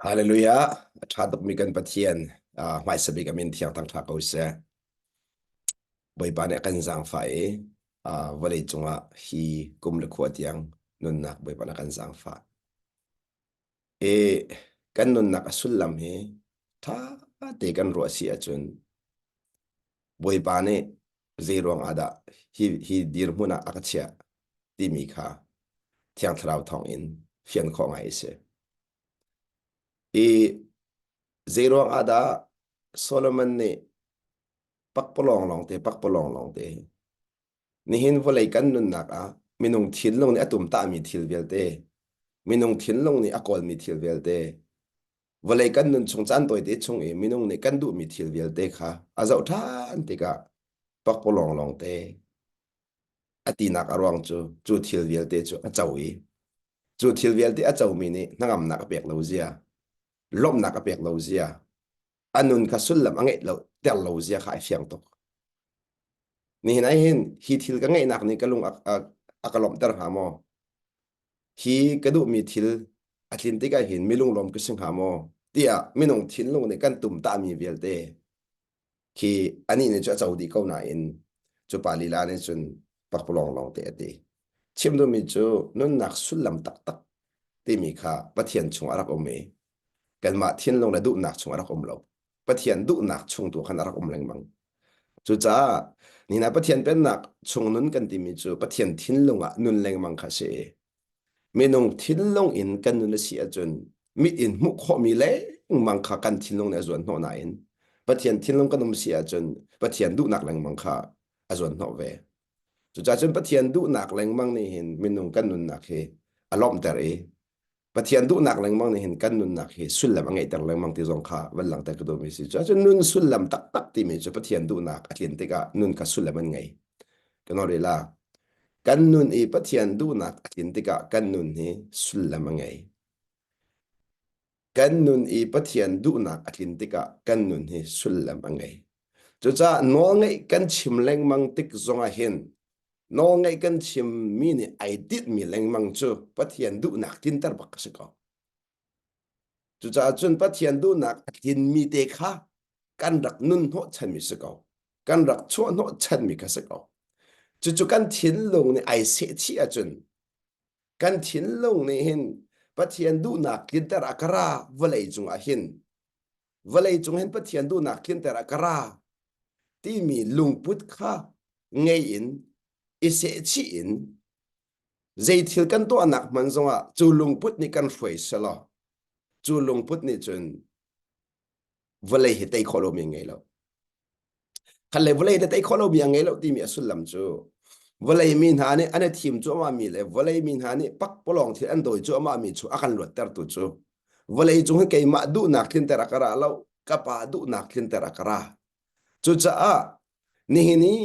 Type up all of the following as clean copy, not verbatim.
Hallelujah. A ṭha tukmi kan Pathian uh, hmaisa bik a min thiang thangṭha ko seh. Bawipa nih a kan zaangfah i uh, vawlei cungah hi kum le khua tiang nunnak Bawipa nih a kan zaangfah. I kan nunnak a sullam hi ṭha te kan ruah si ahcun Bawipa nih zei ruang ah dah hi, hi dirhmun ah a ka chiah timi kha Thiang Thlarau thawng in fian khawh ngai a si. I zei ruang ah dah Solomon nih pakpalawng lawngte pakpalawng lawngte nihin vawlei kan nunnak ah minung thinlung nih a tumtahmi thil vialte minung thinlung nih a kawlmi thil vialte vawlei kan nun chung caan tawite chung i minung nih kan duhmi thil vialte kha a zoh ṭhan tikah pakpalawng lawngte a tinak a ruang cu cu thil vialte cu a co i cu thil vialte a comi nih hnangamnak a pek lo zia lawmhnak a pek lo zia a nun kha sullam a ngeih lo ter lo zia kha ai fiang tuk nihin ai hin hi thil ka ngeihnak nih ka lung a, a, a ka lawmhter hnga maw hi ka duhmi thil a tlin tikah hin mi lunglawm ka si hnga maw tiah minung thinlung nih kan tumtahmi vialte khi anih nih cu a co dih ko nain cu pa lila nih cun pakpalawng lawng te a ti. Chim duhmi cu nunnak sullam taktak timi kha Pathian chung a rak um i kanmah thinlung le duhnak chung a rak um lo. Pathian duhnak chung tu khan a rak um lengmang. Cucaah nina Pathian pennak chung nun kan timi cu Pathian thinlung ah nun lengmang kha si. Minung thinlung in kan nun a si ahcun mit in hmuh khawhmi lengmang kha kan thinlung nih a zuan hnawh nain Pathian thinlung kan um si ahcun Pathian duhnak lengmang kha a zuan hnawh ve. Cucaah cun Pathian duhnak lengmang nih hin minung kan nunnak hi a lawmhter i Pathian duhnak lengmang nih hin kan nunnak hi sullam a ngeihter lengmang ti zong kha van langhter ka duhmi si. Cuahcun nun sullam taktak timi cu Pathian duhnak a tlin tikah nun kha sullam an ngei. Kan rel la. Kan nun i Pathian duhnak a tlin tikah kan nun hi sullam a ngei. Kan nun i Pathian duhnak a tlin tikah kan nun hi sullam a ngei. Cucaah nawlngeih kan chim lengmang tik zongah hin nawlngeih kan chimmi nih ai tinhmi lengmang cu Pathian duhnak tlinter bak a si ko. Cucaah cun Pathian duhnak a tlinmi te kha kan rak nun hnawhchanmi si ko. Kan rak chuah hnawhchanmi kha si ko. Cucu kan thinlung nih ai sehchih ahcun kan thinlung nih hin Pathian duhnak tlinter ah ka ra vawlei cungah hin vawlei cung hin Pathian duhnak tlinter ah ka ra timi lungput kha ngei in i sehchih in zei thil kan tuahnak hman zongah cu lungput nih kan hruai selaw cu lungput nih cun vawlei hi tei khawh lomi ngei lo khat le vawlei na tei khawh lomi a ngei lo timi a sullam cu vawlei mi hna nih an i thim cuahmah mi le vawlei mi hna nih pakpalawng thil an dawi cuahmah mi cu a kan luattertu cu vawlei cung hi keimah duhnak tlinter a ka ra lo ka pa duhnak tlinter a ka ra cucaah nihin i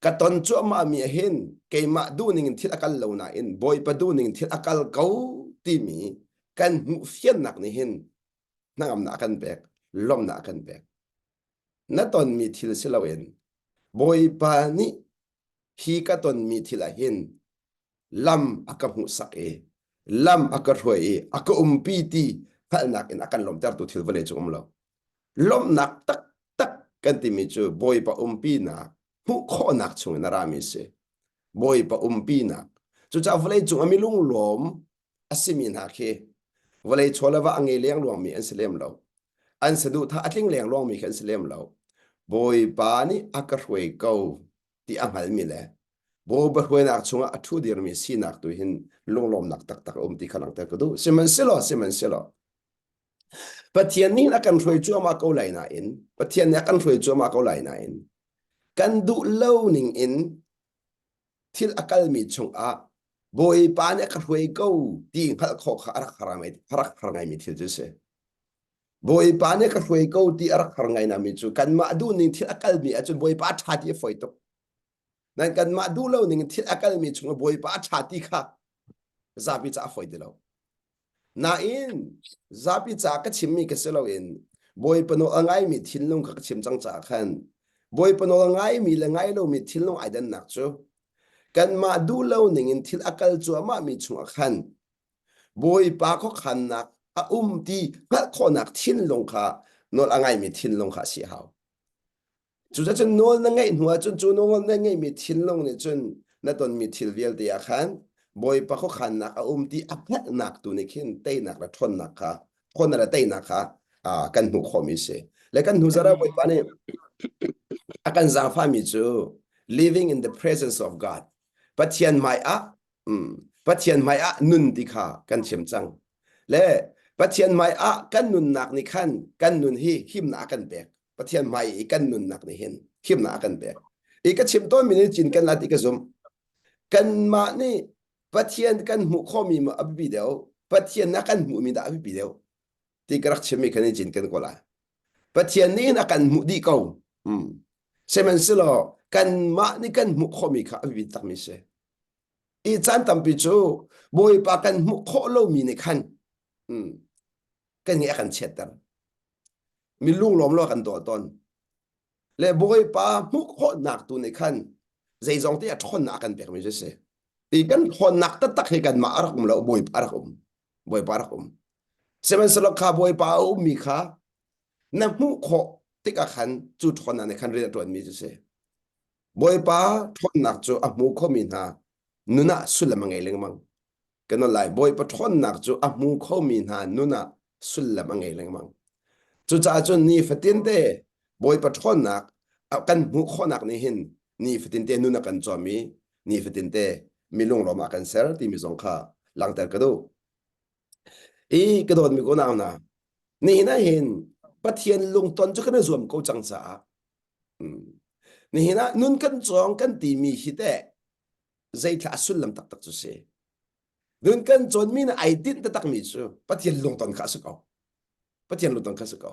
ka ton cuahmah mi ah hin keimah duhning in thil a kal lo nain Bawipa duhning in thil a kal ko timi kan hmuh fiannak nih hin hnangamnak a kan pek lawmhnak a kan pek na tonmi thil si loin Bawipa nih hi ka tonmi thil ah hin lam a ka hmuhsak i lam a ka hruai i a ka umpi ti hngalhnak in a kan lawmhtertu thil vawlei cung um lo lawmhnak taktak kan timi cu Bawipa umpinak hmuh khawhnak chung in a rami si Bawipa umpinak cucaah vawlei cung a milung lawm a simi hna khi vawlei chaw le va a ngei leng luangmi an si lem lo an saduhthah a tling leng luangmi khi an si lem lo Bawipa nih a ka hruai ko ti a hngalmi le Bawipa hruainak chungah a ṭhu dirmi sinak tu hin lunglawmnak taktak a um ti kha langhter ka duh. Sihmanhsehlaw, sihmanhsehlaw, Pathian nih a kan hruai cuahmah ko lai nain, Pathian nih a kan hruai cuahmah ko lai nain, kan duh lo ning in thil a kalmi chungah Bawipa nih a ka hruai ko ti hngalh khawh kha a rak har ngai, a rak har ngaimi thil cu a si. Bawipa nih ka hruai ko ti a rak har ngai nami cu kanmah duh ning thil a kalmi ahcun Bawipa a ṭha ti a fawi tuk. Nan kanmah duh lo ning thil a kalmi chungah Bawipa a ṭha ti kha zapi ca a fawi ti lo. Nain zapi ca ka chimmi ka si loin Bawipa nawl a ngaimi thinlung kha ka chim cang caah khan Bawipa nawl a ngaimi le ngai lomi thinlung ai dannak cu kanmah duh lo ning in thil a kal cuahmahmi chungah khan Bawipa khuakhannak. a um ti hngalh khawhnak thinlung kha nawl a ngaimi thinlung kha a si hau. Cucacun nawl na ngeih hnu ahcun cu nawl na ngeihmi thinlung nih cun na tonmi thil vialte ah khan Bawipa khuakhannak a um ti a hngalhnak tu nih khin teinak le ṭhawnnak kha ṭhawnnak le teinak kha kan hmuh khawhmi si. Le kan hnu zarh ah Bawipa nih a kan zaangfahmi cu living in the presence of God Pathian hmai ah Pathian hmai ah nun ti kha kan chim cang. Le Pathian hmai ah kan nunnak nih khan kan nun hi himnak a kan pek. Pathian hmai i kan nunnak nih hin himnak a kan pek. I ka chim tawnmi nih cin kan la ti ka zumh. Kanmah nih Pathian kan hmuh khawhmi maw a biapi deuh, Pathian na kan hmuhmi dah a biapi deuh ti ka rak chimmi khan i cin kan ko lai. Pathian nih hin a kan hmuh dih ko. Hmm. Sihmanhsehlaw kanmah nih kan hmuh khawhmi kha a biapi takmi si. I caan tampi cu Bawipa kan hmuh khawh lomi nih khan hmm, kan ngeih a kan chiatter. Mi lunglawm lo kan tuah tawn. Le Bawipa hmuh khawhnak tu nih khan zeizong te a ṭhawnnak a kan pekmi cu si. Ti kan ṭhawnnak taktak hi kanmah a rak um lo, Bawipa a rak um. Bawipa a rak um. Sihmanhsehlaw kha Bawipa a ummi kha na hmuh khawh tikah khan cu ṭhawnnak nih khan rian a ṭuanmi cu si. Bawipa ṭhawnnak cu a hmu khomi hna nun ah sullam a ngei lengmang. Kan lai Bawipa ṭhawnnak cu a hmu khomi hna nun ah sullam a ngei lengmang. Cucaah cun nifatin te Bawipa ṭhawnnak kan hmuh khawhnak nih hin nifatin te nun a kan cawm i nifatin te mi lunglawm ah kan ser timi zong kha langhter ka duh. I ka dawtmi ko nau hna, nihin ah hin Pathian lungton cu kan i zuam ko cang caah Nihin ah nun kan cawng kan timi hi teh zeithla a sullam taktak cu si. Nun kan cawnmi na ai dinh taktakmi cu Pathian lungton kha a si ko. Pathian lungton kha a si ko.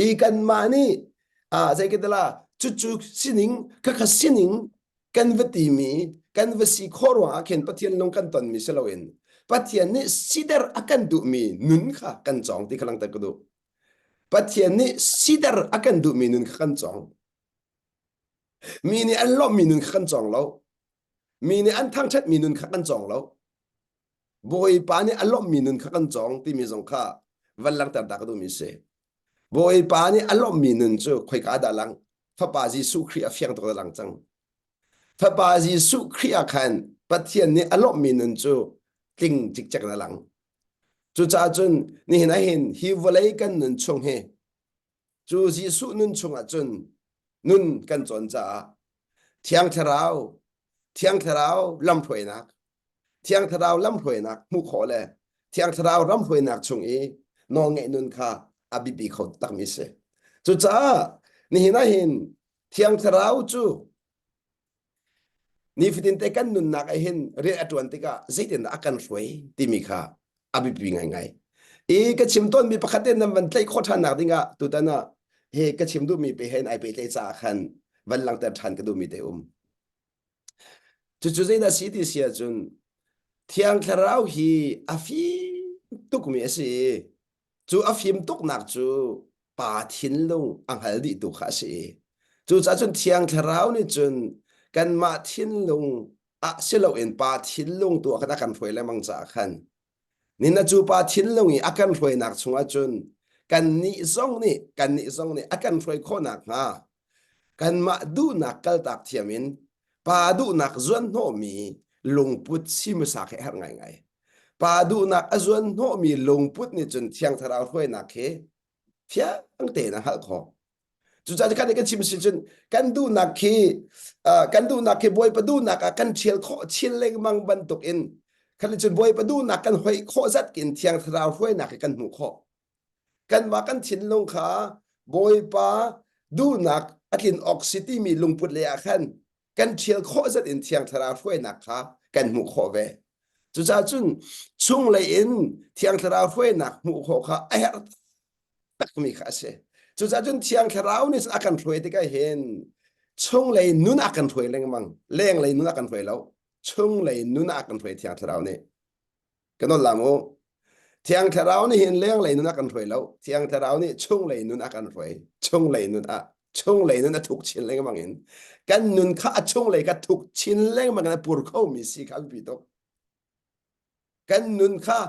I kanmah nih ah zei ka tila cucu sining khakha sining kan va timi kan va si khawh ruangah khin Pathian lung kan tonmi si loin Pathian nih sider a kan duhmi nun kha kan cawng ti kha langhter ka duh. Pathian nih siter a kan duhmi nun kha kan cawng. Mi nih an lawmhmi nun kha kan cawng lo. Mi nih an thangṭhatmi nun kha kan cawng lo. Bawipa nih a lawmhmi nun kha kan cawng timi zong kha van langhter ta ka duhmi si. Bawipa nih a lawmhmi nun cu khoika dah lang? Fapa Jesuh Khrih a fiang tuk a lang cang. Fapa Jesuh Khrih ah khan Pathian nih a lawmhmi nun cu tling cikcek in a lang. Cucaah cun nihin ah hin hi vawlei kan nun chung hi cu Jesuh nun chungah cun nun kan cawn caah Thiang Thlarau Thiang Thlarau lamhruainak Thiang Thlarau lamhruainak hmuh khawh le Thiang Thlarau ramhruainak chung i nawlngeih nun kha a biapi kho takmi si. Cucaah nihin ah hin Thiang Thlarau cu Nifatin te kan nunnak ah hin rian a ṭuan tikah zeitindah a kan hruai timi kha a biapi ngaingai. I ka chim tawnmi pakhat te nan van tlaih khawh ṭhannak dingah tutan ah hi ka chim duhmi pe he ai pehtlaih caah khan van langhter ṭhan ka duhmi te um. Cucu zeidah si ti si ahcun Thiang Thlarau hi a fim tukmi a si i cu a fim tuknak cu pa thinlung a hngal dihtu kha a si i cucaah cun Thiang Thlarau nih cun kanmah thinlung ah si loin pa thinlung tu ah khan a kan hruai lengmang caah khan nina cu pa thinlung i a kan hruainak chungah cun kannih zong nih kannih zong nih a kan hruai khawhnak hnga kanmah duhnak kaltak thiam in pa duhnak zuanhnawhmi lungput si hmasa khi a herh ngaingai. Pa duhnak a zuanhnawhmi lungput nih cun Thiang Thlarau hruainak hi fiang tein a hngalh khawh. Cucaah kan kan chim si cun kan duhnak khi kan duhnak khi Bawipa duhnak ah kan ṭhial khawh chin lengmang bantuk in khan cun Bawipa duhnak kan hoih khawh zat in Thiang Thlarau hruainak hi kan hmuh khawh. Kanmah kan thinlung kha Bawipa duhnak a tlin awk si timi lungput lei ah khan kan ṭhial khawh zat in Thiang Thlarau hruainak kha kan hmuh khawh ve. Cucaah cun chunglei in Thiang Thlarau hruainak hmuh khawh kha a herh takmi kha a si. Cucaah cun Thiang Thlarau nih a kan hruai tikah hin chunglei nun a kan hruai lengmang, lenglei nun a kan hruai lo. Chunglei nun a kan hruai Thiang Thlarau nih. Kan nawl lam u. Thiang Thlarau nih hin lenglei nun a kan hruai lo. Thiang Thlarau nih chunglei nun a kan hruai. Chunglei nun ah chunglei nun a thuk chin lengmang in kan nun kha a chunglei kha thuk chin lengmang in a pur khomi si kha a biapi tuk. Kan nun kha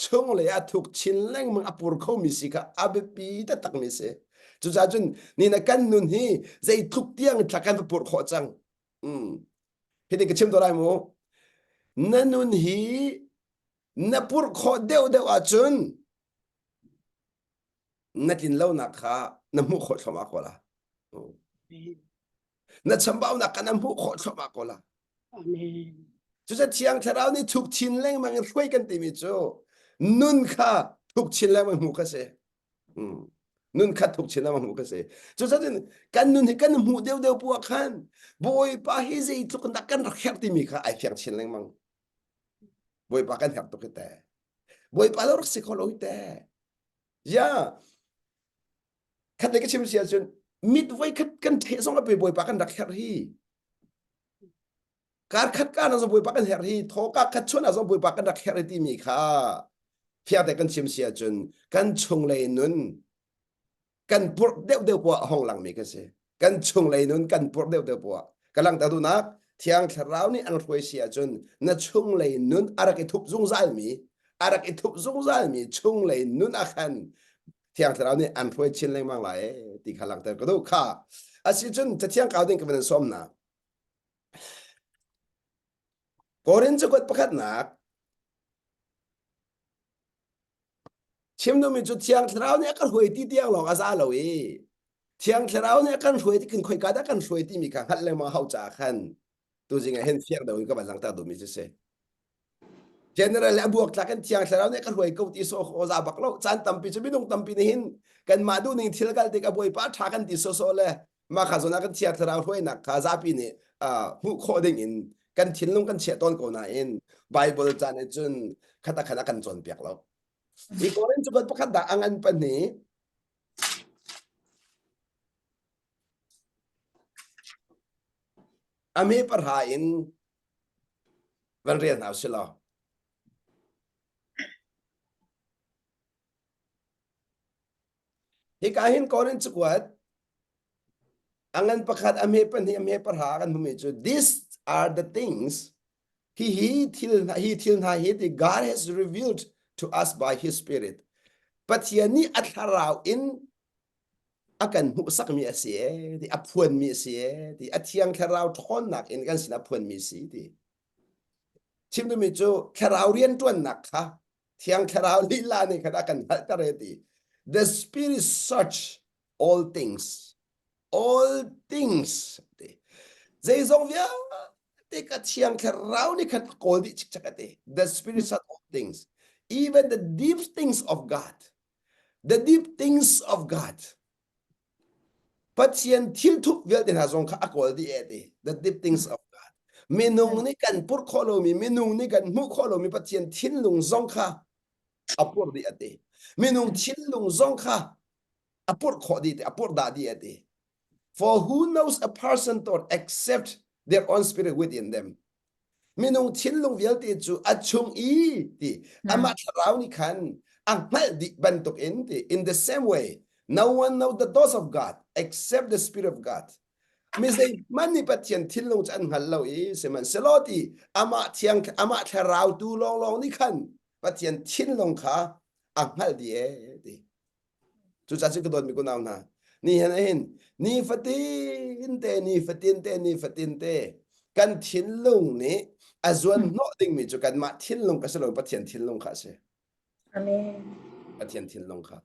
Chunglei ah thuk chin lengmang a pur khomi si kha a biapi taktakmi si. Cucaah cun ni na kan nun hi zeitluk tiang thla kan va pur khawh cang. Mm. Hi ka chim to lai mu. Na nun hi na purh khawh deuhdeuh ahcun na tlin lonak kha na hmuh khawh thluahmah ko la. Na chambaunak kha na hmuh khawh thluahmah ko la. Amen. Cucu Thiang Thlarau nih thuk chin lengmang in hruai kan timi cu nun kha thuk chin lengmang hmuh kha si. Nun kha thuk chin lengmang hmuh kha si. Cucaah kan nun hi kan hmuh deuhdeuh pu ah khan Bawipa hi zeitluk in dah kan rak herh timi kha ai fiang chin lengmang. Bawipa kan herh tuk hi te. Bawipa lo rak si kho lo hi te. Ya. Khat le ka chim si ahcun mit voi khat kan theh zong a pe Bawipa kan rak herh hi. Kar khat ka na zong Bawipa kan herh hi. Thaw ka khat chuan ah zong Bawipa kan rak herh hi timi kha fiang te kan chim si ahcun kan chunglei nun kan purh deuhdeuh poah a hong langmi kan si. Kan chunglei nun kan purh deuhdeuh poah. Ka langhter duhnak Thiang Thlarau nih an hruai si ahcun na chunglei nun a rak i thup zungzalmi a rak i thup zungzalmi chunglei nun ah khan Thiang Thlarau nih an hruai chin lengmang lai ti kha langhter ka duh kha. Asicun Cathiang kau ding ka van in sawm na. Korin cakuat pakhatnak Chim duhmi cu Thiang Thlarau nih a ka hruai ti tiang lawng a za lo i Thiang Thlarau nih a kan hruai ti kan khoika dah kan hruai timi kha hngalh lengmang hau caah khan tuzing ah hin fiang deuh in ka van langhter duhmi cu si. General le a buaktlak in Thiang Thlarau nih a ka hruai ko ti sawh aw za bak lo. Caan tampi cu minung tampi nih hin kanmah duhning thil kal tik a Bawipa ṭha kan ti sawsawh le mah kha zawn ah kan Thiang Thlarau hruainak kha zapi nih hmuh khawh ding in kan thinlung kan chiah tawn ko nain Bible caan ah cun khat a khat a kan cawnpiak lo. Hi Korin cu pakhat dah a ngan pahnih a me pahra in van rel hna usih law. Hika hin Korin cakuat a ngan pakhat a hme pahnih a hme pahra kan hmumi cu these are the things hi hi thil hna hi thil hna hi ti God has revealed to us by his spirit Pathian nih a thlarau in a kan hmuhsakmi a si ee ti a phuanmi a si ee ti a thiang thlarau ṭhawnnak in kan sin a phuanmi a si ti chim duhmi cu thlarau rianṭuannak kha Thiang Thlarau lila nih khan a kan hngalhter e ti. The Spirit search all things. All things. Ti. Zeizong vialte ka Thiang Thlarau nih khan a kawl dih cikcek a ti. The Spirit search all things. Even the deep things of God. The deep things of God. Pathian thilthup vialte hna zong kha a kawl dih e ti. The deep things of God. Minung nih kan purh khawh lomi, minung nih kan hmuh khawh lomi Pathian thinlung zong kha a purh dih a ti. Minung thinlung zong kha a purh khawh dih ti, a purh dah dih a ti. For who knows a person thought except their own spirit within them? Minung thinlung vialte cu a chung i ti amah thlarau nih khan a hngalh dih bantuk in ti in the same way no one knows the thoughts of God except the spirit of God. Mi zeihmanh nih Pathian thinlung cu an hngal lo i sihmanhsehlaw ti amah thiang amah thlarau tu lawnglawng nih khan Pathian thinlung kha a hngalh dih ee ti. Cucaah cu ka dawtmi kunau hna, ni hin hin nifatin te nifatin te nifatin te kan thinlung nih a zuan hnawh dingmi cu kanmah thinlung ka si lo Pathian thinlung kha a si. Amen. Pathian thinlung kha.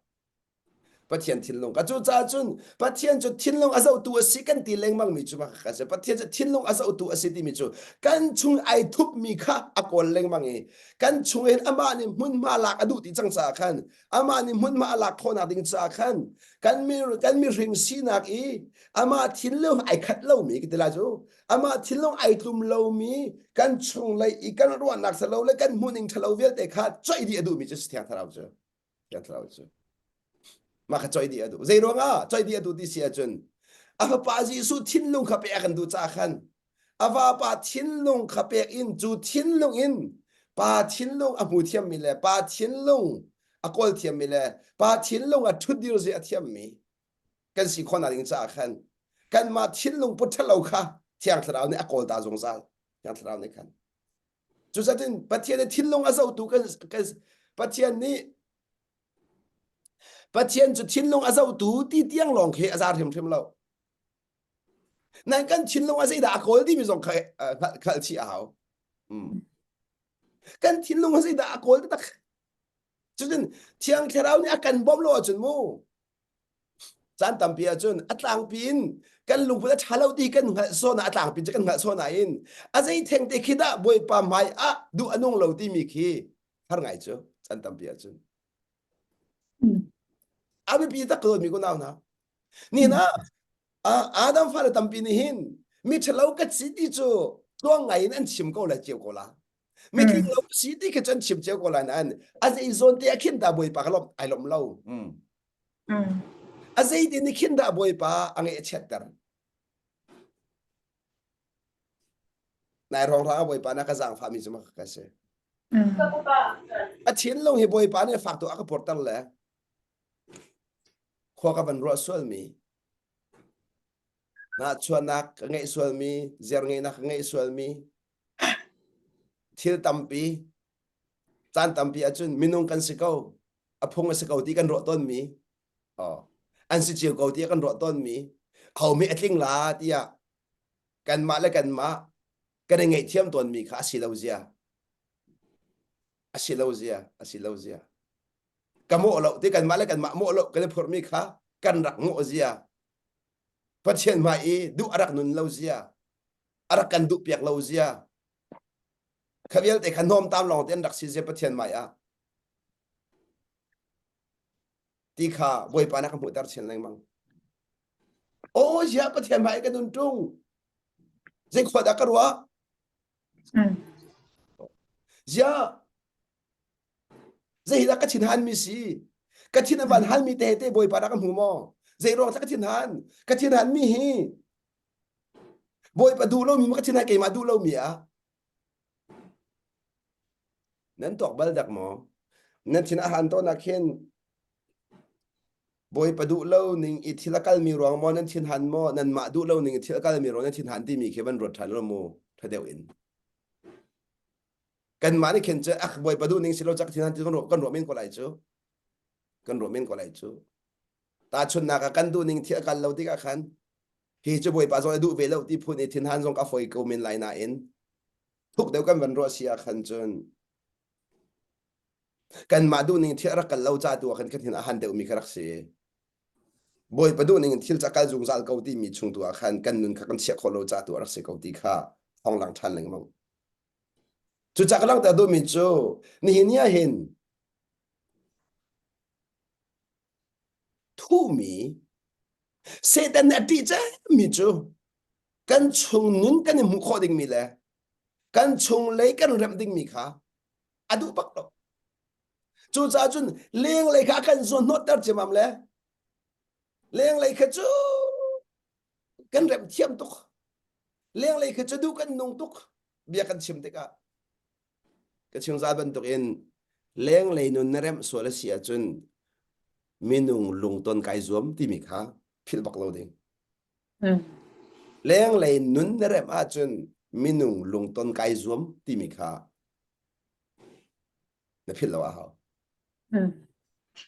Pathian thinlung kha. Cucaah cun Pathian cu thinlung a zohtu a si kan ti lengmang mi cu ka si. Pathian cu thinlung a zohtu a si timi cu kan chung ai thupmi kha a kawl lengmang i kan chung in amah nih hmunhma lak a duh ti cang caah khan amah nih hmunhma a lak khawhnak ding caah khan kan mi kan mihring sinak i amah thinlung ai khat lomi ka ti lai cu amah thinlung ai tlum lomi kan chunglei i kan ruahnak thalo le kan hmuhning thalo vialte kha coih dih a duhmi cu thiang thlarau cu thiang thlarau cu mah kha coih dih a duh zei ruangah coih dih a duh ti si ahcun a fapa Jesuh thinlung kha pek a kan duh caah khan A vapa thinlung kha pek in cu thinlung in pa thinlung a hmu thiammi le pa thinlung a kawl thiammi le pa thinlung a ṭhutdir zi a thiammi kan si khawhnak ding caah khan kanmah thinlung put ṭhalo kha Thiang Thlarau nih a kawl ta zungzal. Thiang Thlarau nih khan. Cucaah Pathian nih thinlung a zohtu kan, kan. Pathian nih Pathian cu thinlung a zohtu ti tiang lawng khi a za hrimhrim lo. Nan kan thinlung a zeidah a kawl timi zong kha hngalh chih a hau. Kan thinlung a zeidah a kawl taktak. Cutin Thiang Thlarau nih a kan bawmh lo ahcun mu caan tampi ahcun a tlangpi in kan lungput a ṭha lo ti kan hngalh sawh na a tlangpi cu kan hngalh sawh nain a zei theng te khi dah Bawipa hmai ah duh a nung lo timi khi har ngai cu caan tampi ahcun. A biapi tak ko mi ko nau hna. Ni na Adam fale tampi nih hin mi ṭhalo ka si ti cu tluang ngai in an chim ko le cio ko la. Mi tling lo si ti khi cu an chim cio ko la nain a zei zawn te ah khin dah Bawipa ka lawmh ai lawmh lo. A zei te nih khin dah Bawipa a ngeih a chiatter. Nai rong rang Bawipa na ka zaangfah mi cu ma ka si. A thinlung hi Bawipa nih fak tu a ka porter le khua ka van ruah sualmi nahchuahnak ka ngeih sualmi ziar ngeihnak ka ngeih sualmi thil tampi caan tampi ahcun minung kan si ko a phung a si ko ti kan ruah tawnmi oh an si cio ko ti kan ruah tawnmi homi a tling la tiah kanmah le kanmah kan i ngaihthiam tawnmi kha a si lo zia a si lo zia a si lo zia ka mawh lo ti kanmah le kanmah mawh lo kan i phurhmi kha kan rak mawh zia Pathian hmai i duh a rak nun lo zia a rak kan duh piak lo zia kha vialte kha hnawmtam lawng te an rak si zia Pathian hmai ah ti kha Bawipa na ka hmuhter chin lengmang aw zia Pathian hmai ka nun ṭung zei khua dah ka ruah zia Zeidah ka thin hanmi si? Ka thin a van hanmi te te Bawipa dah ka hmu maw? Zei ruang ka thin han? Ka thin hanmi hi Bawipa duh lomi ma ka thin han keimah duh lomi ah? Nan tuak bal dak maw? Nan thin a han tawn ah khin Bawipa duh lo ning i thil a kalmi ruang maw nan thin han maw? Nanmah duh lo ning i thil a kalmi ruang nan thin han timi khi van ruat ṭhan lo mu ṭha deuh in. Kanmah nih khin cu ak bawipa duh ning si lo cak thin han ti kan ruah kan ruah men ko lai cu. Kan ruah men ko lai cu. Tahchunnak ah kan duh ning thil a kal lo tikah khan hi cu bawipa zong a duh ve lo ti phun i thinhan zong ka foi ko men lai nain thuk deuh kan van ruah si ah khan cun kanmah duh ning thil a rak kal lo ca tu ah khan kan thin a han deuh mi kha rak si. Bawipa duh ning in thil ca kal zungzal ko timi chung tu ah khan kan nun kha kan chiah khawh lo ca tu a rak si ko ti kha thawng lang ṭhan lengmang. Cucaah ka langhter duhmi cu nihin ni ah hin thuhmi Satan nih a ṭih cemmi cu kan chung nun kan i hmuh khawh dingmi le kan chunglei kan remh dingmi kha a duh bak lo. Cucaah cun lenglei kha a kan zuanhnawhter ciammam le lenglei kha cu kan remh thiam tuk. Lenglei kha cu duh kan nung tuk bia kan chim tikah ka chimzal bantukin lenglei nun na remh sual a si ahcun minung lungton kai zuam timi kha philh bak lo ding. Mm. Lenglei nun na remh ahcun minung lungton kai zuam timi kha na philh lo a hau. Mm.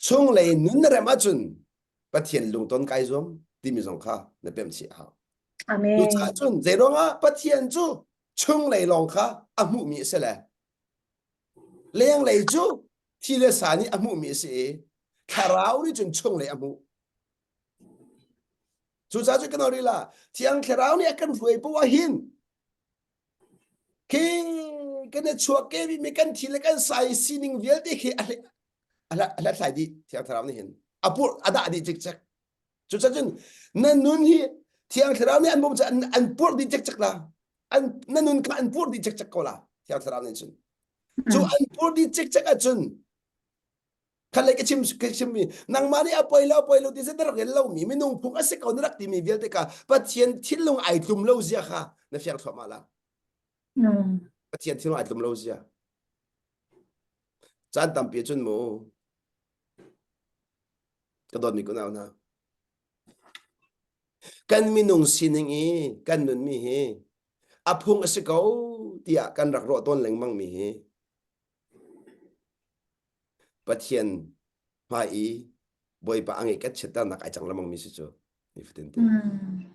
Chunglei nun na remh ahcun Pathian lungton kai zuam timi zong kha na pemh chih a hau. Amen. Cucaah cun zeiruangah Pathian cu chunglei lawng kha a hmuhmi a si le lenglei cu thi le sa nih a hmuhmi a si i thlarau nih cun chunglei a hmuh. Cucaah cun kan rila Thiang Thlarau nih a kan hruai poah ah hin khi kan i chuak ke mi kan thi le kan sai sining vialte khi a hlathlai dih Thiang Thlarau nih hin a pur a dah dih cikcek. Cucacun na nun hi Thiang Thlarau nih an bawm an, an purh dih cikcek la. An, na nun kha an purh dih cikcek ko la. Thiang Thlarau nih cun. Cu an purh dih cikcek ahcun khan lei ka chim ka chimmi nangmah nih a poi lo poi lo ti na rak rel lomi minung phung a si ko na rak timi vialte kha Pathian thinlung ai tlum lo zia kha na fiang thluahmah la. Pathian thinlung ai tlum lo zia. Caan tampi cun mu Ka dawtmi kunau hna. Kan minung sining i kan nunmi hi a phung a si ko tiah kan rak ruah tawn lengmang mi hi. Pathian hmai i Bawipa a ngeih kan chiatternak ai cang lengmang mi si cu nifatin te. Mm.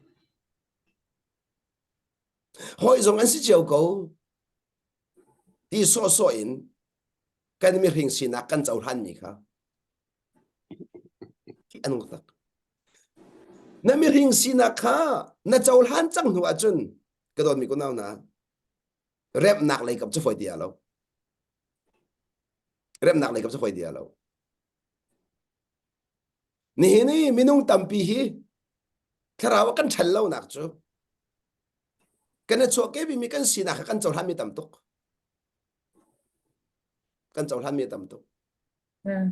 Hawi zong an si cio ko. Ti sawhsawh in kan mihring sinak kan cohlanmi kha a nung tak. Na mihring sinak kha na cohlan cang hnu ahcun ka dawtmi ko nau na remnak lei kap cu fawi ti lo. Remnak lei kap cu fawi ti lo. Nihin i minung tampi hi thlarau ah kan ṭhan lonak cu kan i chuahkehmi kan sinak kha kan cohlanmi tam tuk. Kan cohlanmi tam tuk. Mm.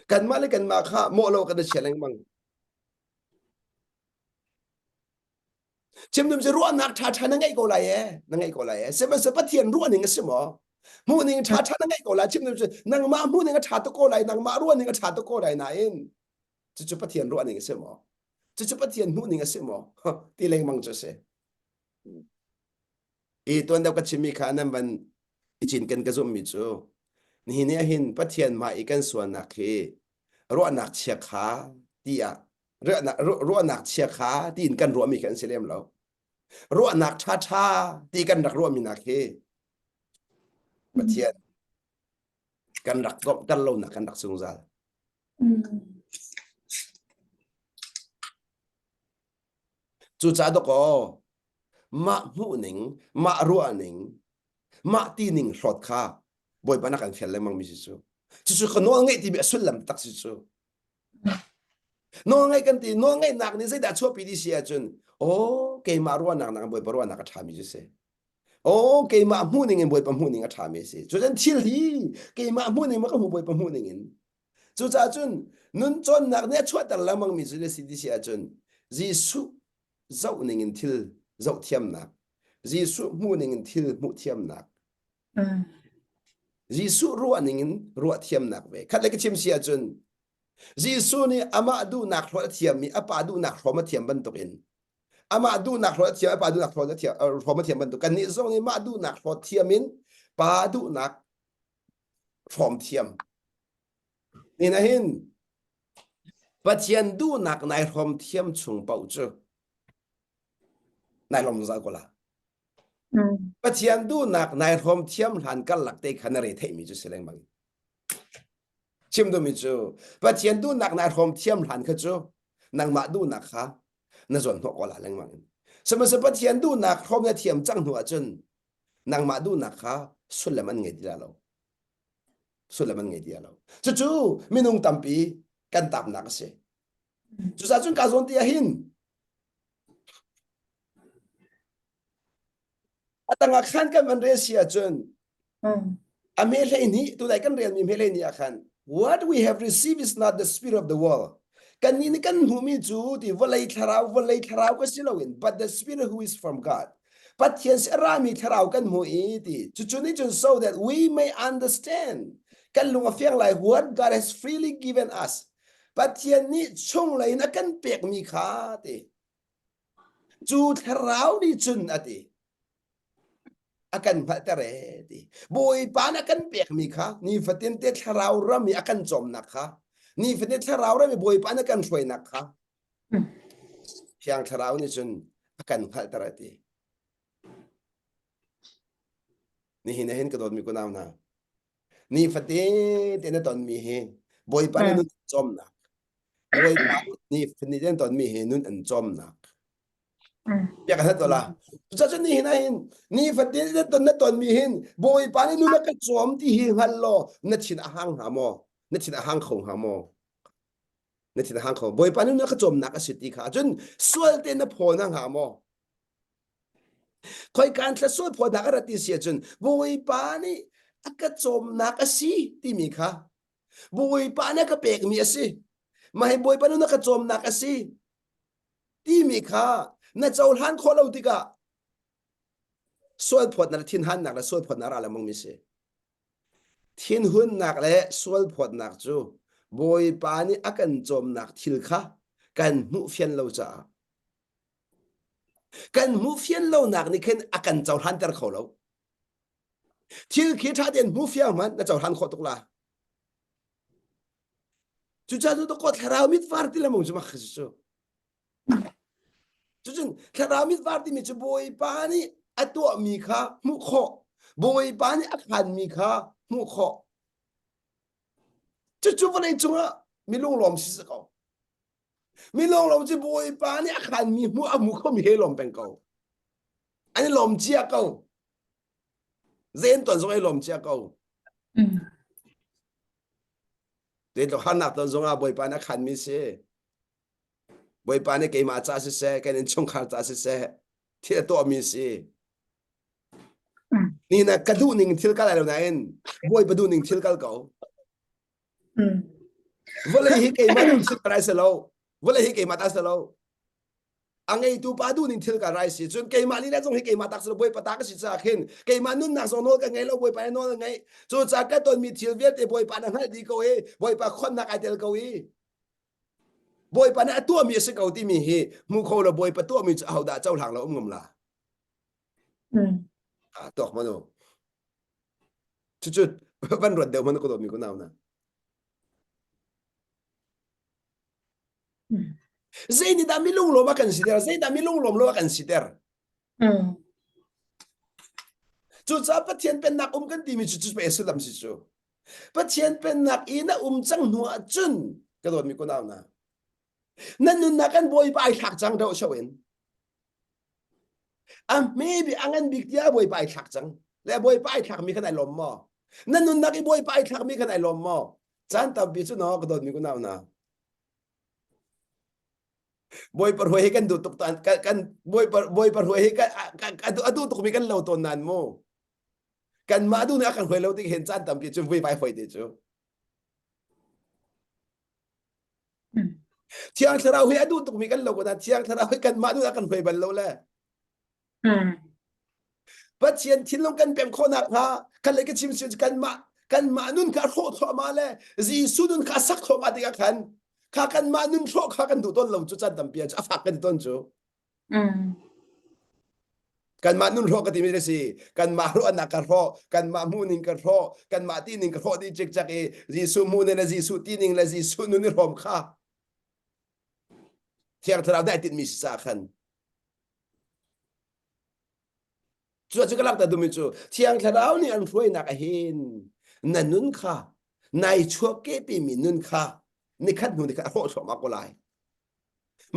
Kanmah le kanmah kha mawh lo kan i chia lengmang. Chim dum cu ruahnak ṭhaṭha na ngeih ko lai e, na ngeih ko lai e. Sihmanhsehlaw Pathian ruah ning a si maw? Hmuh ning ṭhaṭha na ngeih ko lai. Chim dum cu nangmah hmuh ning a ṭha tuk ko lai, nangmah ruah ning a ṭha tuk ko lai nain cucu Pathian ruah ning a si maw? Cucu Pathian hmuh ning a si maw? Ti lengmang cu a si. I tuan deuh ka chimmi kha nan van i cinken ka zumhmi cu nihin ni ahhin Pathian mah i kan sualnak hi ruahnak chia kha tiah ruahnak ruahnak chia kha tiin kan ruahmi khi an si lem lo. Ruahnak ṭhaṭha ti kan rak ruahmi nak hi Pathian kan rak komhter lonak kan rak zungzal. Mm. Cucaah dawkaw mah hmuhning, mah ruahning, mah tining hlawt kha Bawipa na kan fial lengmang mi si cu. Cucu ka nawl ngeih timi a sullam tak si cu. Nawl ngeih kan ti, nawl ngeihnak nih zeidah chuahpi ti si ahcun, aw keimah ruahnak nak Bawipa ruahnak a ṭhami cu si. Aw keimah hmuhning in Bawipa hmuhning a ṭhami a si. Cucun thil hi keimah hmuhning ma ka hmuh Bawipa hmuhning in. Cucaah cun nun cawnnak nih a chuahter lengmang mi cu na si ti si ahcun Jesuh zoh ning in thil zoh thiamnak, Jesuh hmuh ning in thil hmuh thiamnak, Mm. Jesuh ruah ning in ruah thiamnak ve. Khat le ka chim si ahcun Jesuh nih amah duhnak hlawt a thiam i a pa duhnak hrawm a thiam bantukin amah duhnak hlawt a thiam a pa duhnak hlawt a thiam hrawm a thiam bantuk kannih zong nih mah duhnak hlawt thiam in pa duhnak hrawm thiam. Ni na hin Pathian duhnak nai hrawm thiam chung paoh cu nai lawm zungzal ko la. Mm. Pathian duhnak nai hrawm thiam hlan karlak te kha na re theihmi cu si lengmang. Chim duhmi cu Pathian duhnak nai hrawm thiam hlan kha cu nangmah duhnak kha na zawn hnawh ko la lengmang. Sihmanhsehlaw Pathian duhnak hrawm na thiam cang hnu ahcun nangmah duhnak kha sullam an ngei ti la lo. Sullam an ngei ti lo. Cucu minung tampi kan tapnak a si. Cucaah cun ka zawn ti ahhin a tangah khan kan van rel si ahcun Mm. a me 12 tunai kan relmi me 12 ah khan what we have received is not the spirit of the world kannih nih kan hmuhmi cu ti vawlei thlarau vawlei thlarau ka si loin but the spirit who is from God Pathian si a rami thlarau kan hmu i ti cucu nih cun so that we may understand kan lung a fiang lai what God has freely given us Pathian nih chunglei in a kan pekmi kha ti Cu thlarau nih cun a ti. A kan hngalhter ee ti. Bawipa nih a kan pekmi kha nifatin te thlarau ram i a kan cawmnak kha nifatin thlarau ram i Bawipa nih a kan hruainak kha Thiang Thlarau nih cun a kan hngalhter a ti. Nihin ah hin ka dawtmi kunau hna nifatin te na tonmi hi Bawipa nih nun an cawmnak Bawipa nih nifatin na tonmi hi nun an cawmnak Bia ka to la. Cucaah ni hin hin nifatin na ton na tonmi hin Bawipa nih nun a ka cawm ti hi hngal law na thin a hang hnga maw? Na thin a hang kho hnga maw? Na thin a hang kho. Bawipa nih nun a ka cawmnak a si ti kha cun sual te na phaw na hnga maw? Khoikaan thla sual phawnak a rat ti si ahcun Bawipa nih a ka cawmnak a si timi kha Bawipa nih a ka pekmi a si. Mah hi Bawipa nih na ka cawmnak a si timi kha na cohlan khawh lo tikah sual phawtnak le thinhannak le sual phawtnak ra lengmang mi si. Thinhunnak le sual phawtnak cu Bawipa nih a kan cawmnak thil kha kan hmuh fian lo caah Kan hmuh fian lonak nih khin a kan cohlanter kho lo. Thil khi ṭha tein hmu fiang hmanh na cohlan khawh tuk la. Cucaah cu ko thlarau mit var ti lemong cu mak cu. Cucun thlarau mit var timi cu Bawipa nih a tuahmi kha hmuh khawh. Bawipa nih a khanmi kha hmuh khawh. Cucu vawlei cungah mi lunglawm si ko. Mi lunglawm cu Bawipa nih a khanmi hmuh a hmu khomi he lawm peng ko. An i lawm cia ko. Zen ton zong ai lawm cia ko. Zeitluk harnak ton zongah Bawipa nih a khanmi si. Bawipa nih keimah ca siseh, kan innchungkhar ca siseh, thil a tuahmi si. Ni na ka duh ning thil kal ai lo nain Bawipa duh ning thil kal ko. Vawlei hi keimah duh thil ka rai si lo. Vawlei hi keimah ta si lo. A ngeitu pa duh ning thil ka rai si. Cun keimah lila zong hi keimah tak si lo Bawipa ta ka si caah khin keimah nunnak zong nawl ka ngei lo Bawipa nih nawl a ngeih. Cucaah ka tonmi thil vialte Bawipa na hngalh dih ko i Bawipa khonnak ai tel ko i Bawipa nih a tuahmi a si ko timi hi hmu kho lo Bawipa tuahmi cu ahodah cohlang lo um ngam la. Ah, tuak manu. Cucu van ruat deuh man ko dawtmi ko nau na. Zei nih dah mi lunglawm a kan siter? Zei dah mi lunglawm lo a kan siter? Cucaah Pathian pennak um kan timi cu cu pe sullam si cu. Pathian pennak i na um cang hnu ah cun ka dawtmi ko nau na. Na nunnak kan Bawipa ai thlak cang deuh sho in. A hme bik a ngan bik tiah Bawipa ai thlak cang. Le Bawipa ai thlakmi khan ai lawm maw? Na nunnak i Bawipa ai thlakmi khan ai lawm maw? Caan tampi cu no ka dawtmi ko nau na. Bawipa hruai hi kan duh tuk tan kan kan Bawipa Bawipa hruai hi kan a duh tukmi kan lo tawn nan mu. Kanmah duh nih a kan hruai lo tik hin caan tampi cu vuivai hoi te cu. Thiang Thlarau hi a duh tukmi kan lo ko na Thiang Thlarau hi kanmah duh a kan hruai bal lo le. Pathian thinlung kan pem khawhnak hnga kan le ka chim si kanmah kanmah nun kha hrawh thluahmah le Jesuh nun kha sak thluahmah tikah khan kha kanmah nun hrawh kha kan duh tawn lo cu caan tampi a fak kan ti tawn cu. Kanmah nun hrawh ka timi a si. Kanmah ruahnak ka hrawh, kanmah hmuhning ka hrawh, kanmah tining ka hrawh dih cikcek i Jesuh hmuhning le Jesuh tining le Jesuh nun i hrawm kha Thiang Thlarau nih ai tinhmi si caah khan cu cu ka langhter duhmi cu Thiang Thlarau nih an hruainak ahin na nun kha nai chuahkehpimi nun kha nikhat hnu nikhat a hrawh thluahmah ko lai.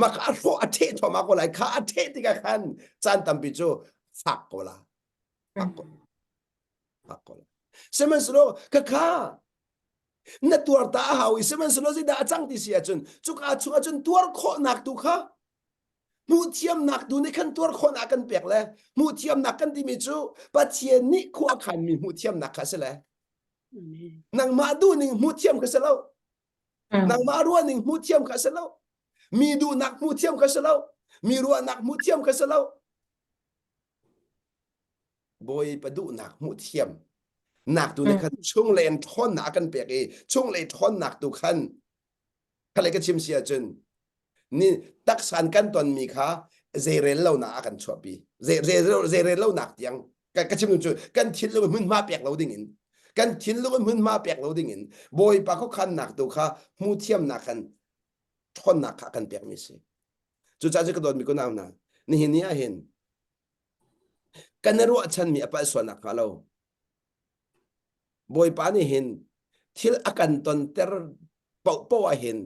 Mah kha a hrawh a ṭheh thluahmah ko lai. Kha a ṭheh tikah khan caan tampi cu fak ko la. Fak ko. Fak ko la. Sihmanhsehlaw ka kha na tuar ta a hau i sihmanhsehlaw zeidah a cang ti si ahcun cuka chung ahcun tuar khawhnak tu kha hmuhthiamnak tu nih khan tuar khawhnak kan pek le hmuhthiamnak kan timi cu Pathian nih khua khanmi hmuhthiamnak kha a si le nangmah duhning hmuhthiam kha si lo Nangmah ruahning hmuh thiam kha si lo. Mi duhnak hmuh thiam kha si lo. Mi ruahnak hmuh thiam kha si lo. Bawipa duhnak hmuh thiam nak tu nih khan chunglei in ṭhawnnak a kan pek i chunglei ṭhawnnak tu khan khalei ka chim si ahcun ni taksan kan tonmi kha zeirel lonak a kan chuahpi zeirel lonak tiang ka chim cu kan thinlung hmunhma pek lo ding in kan thinlung hmunhma pek lo ding in bawipa khuakhannak tu kha hmu thiamnak kan ṭhawnnak kha kan pekmi si cucaah cu ka dawtmi ko nau hna nihin ni ah hin kan i ruahchanmi a palh sualnak hnga lo bawipa nih hin thil a kan tonter paohpaoh ah hin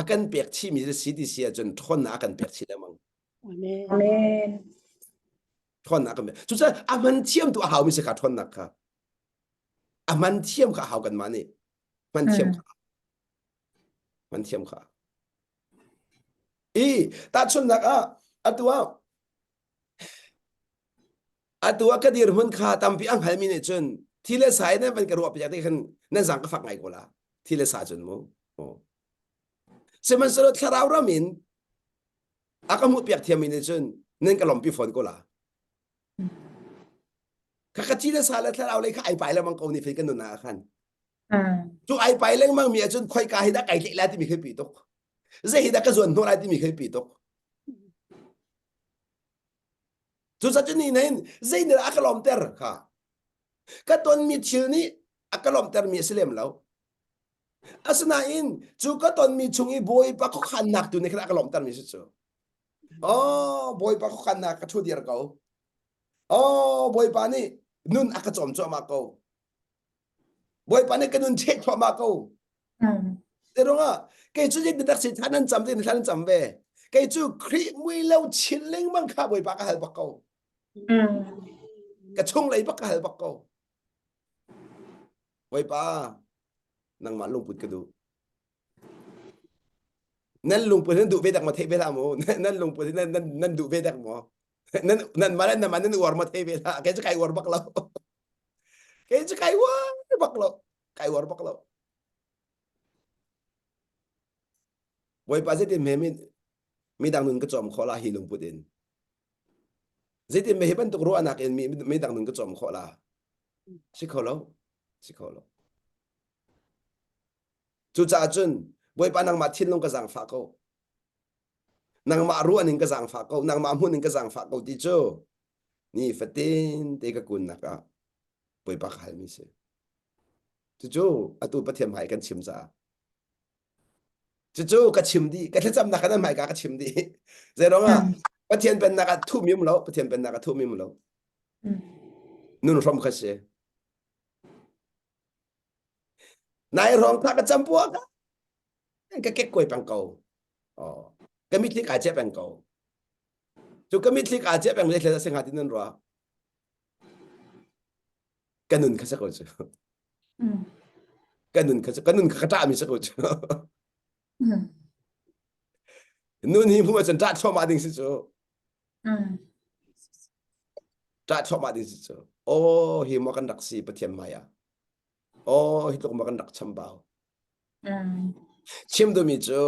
a kan pek chihmi si ti si ahcun ṭhawnnak a kan pek chih lengmang. Amen. Ṭhawnnak kan pek. Cucaah a hman thiam tu a haumi si kha ṭhawnnak kha. A hman thiam kha a hau kanmah nih. Hman thiam kha. Hman thiam kha. I tahchunhnak ah atu ah atu ah ka dirhmun kha tampi a hngalmi nih cun thi le sa in nan van ka ruah piak ti khan nan zang ka fak ngai ko la thi le sa cun mu sihmanhsehlaw thlarau ram in a ka hmuh piak thiammi nih cun nan ka lawmpi fawn ko la kha ka thi le sa le thlarau lei kha ai pai lengmang ko ni fei kan nun ah khan cu ai pai lengmang mi ahcun khoika hi dah kai tleih lai timi khi pi tuk zei hi dah ka zuan hnawh lai timi khi pi tuk Cucaah cu ni nain zeinih a ka lawmter kha ka tonmi thil nih a ka lawmtermi a si lem lo. Asinain cu ka tonmi chung i Bawipa khuakhannak tu nih khan a ka lawmhtermi si cu. Oh, Bawipa khuakhannak ka ṭhu dir ko. Oh, Bawipa nih nun a ka cawm cuahmah ko. Bawipa nih ka nun cheh thluahmah ko. Te ruangah kei cu zei tak si thla nan cam te thla nan cam ve. Kei cu Khrih mui lo chin lengmang kha Bawipa ka hal bak ko. Ka chung lei bak ka hal bak ko. Bawipa nangmah lungput ka duh. Nan lungput nan duh ve dak ma theih ve hlah mu. Nan lungput nan nan nan duh ve dak maw? Nan nan mah le nan mah nan uar ma thei ve hlah. Kei cu kai uar bak lo. Kei cu kai uar bak lo. Kai uar bak lo. Bawipa zeitin hme mi midang nun ka cawm khawh la hi lungput in. Zeitin me hi bantuk ruahnak in mi midang nun ka cawm khawh la. Si kho lo. Si kho lo. Cucaah cun Bawipa nangmah thinlung ka zaangfah ko. Nangmah ruahning ka zaangfah ko. Nangmah hmuhning ka zaangfah ko ti cu ni fatin te ka kunnak ah Bawipa ka halmi si. Cucu atu Pathian hmai kan chim caah. Cucu ka chim dih. Ka thlacamnak kan hmaika ka chim dih. Zeiruang ah Pathian pennak ah thuhmi um lo. Pathian pennak ah thuhmi um lo. Nun hrom kha si. Nai hrawng kha ka campua ka ka kek kuai peng ko. Oh. Ka mitthli kaa ceh peng ko. Cu ka mitthli kaa ceh peng le thil a si hnga ti nan ruah. Ka nun kha sa ko cu. Ka nun kha ka nun kha ka ṭahmi sa ko cu. Nun hi hmuh ahcun ṭah thluahmah ding si cu. Ṭah thluahmah ding si cu. Aw hi maw kan rak si Pathian hmai ah. Aw hi tluk maw kan rak chambau. Chim duhmi cu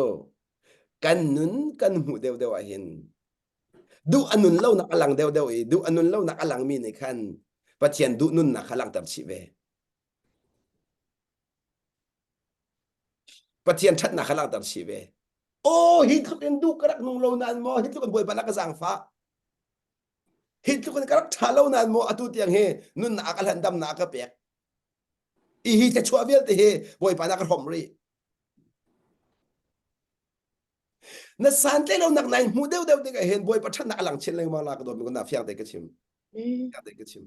kan nun kan hmuh deuhdeuh ah hin duh a nun lonak a lang deuhdeuh i duh a nun lonak a langmi nih khan Pathian duh nunnak kha langhter chih ve. Pathian ṭhatnak kha langhter chih ve. Aw hi tluk in duh ka rak nung lo nain maw hi tluk in Bawipa na ka zaangfah. Hi tluk in ka rak ṭha lo nain maw atu tiang hi nunnak a ka hlan damnak a ka pek. I hi thluachuah vialte hi Bawipa na ka hrawmh rih. Na santlaih lonak nai hmuh deuhdeuh tikah hin Bawipa ṭhatnak a lang chin lengmang la ka dawt mi na fiang te ka chim. Fiang te ka chim.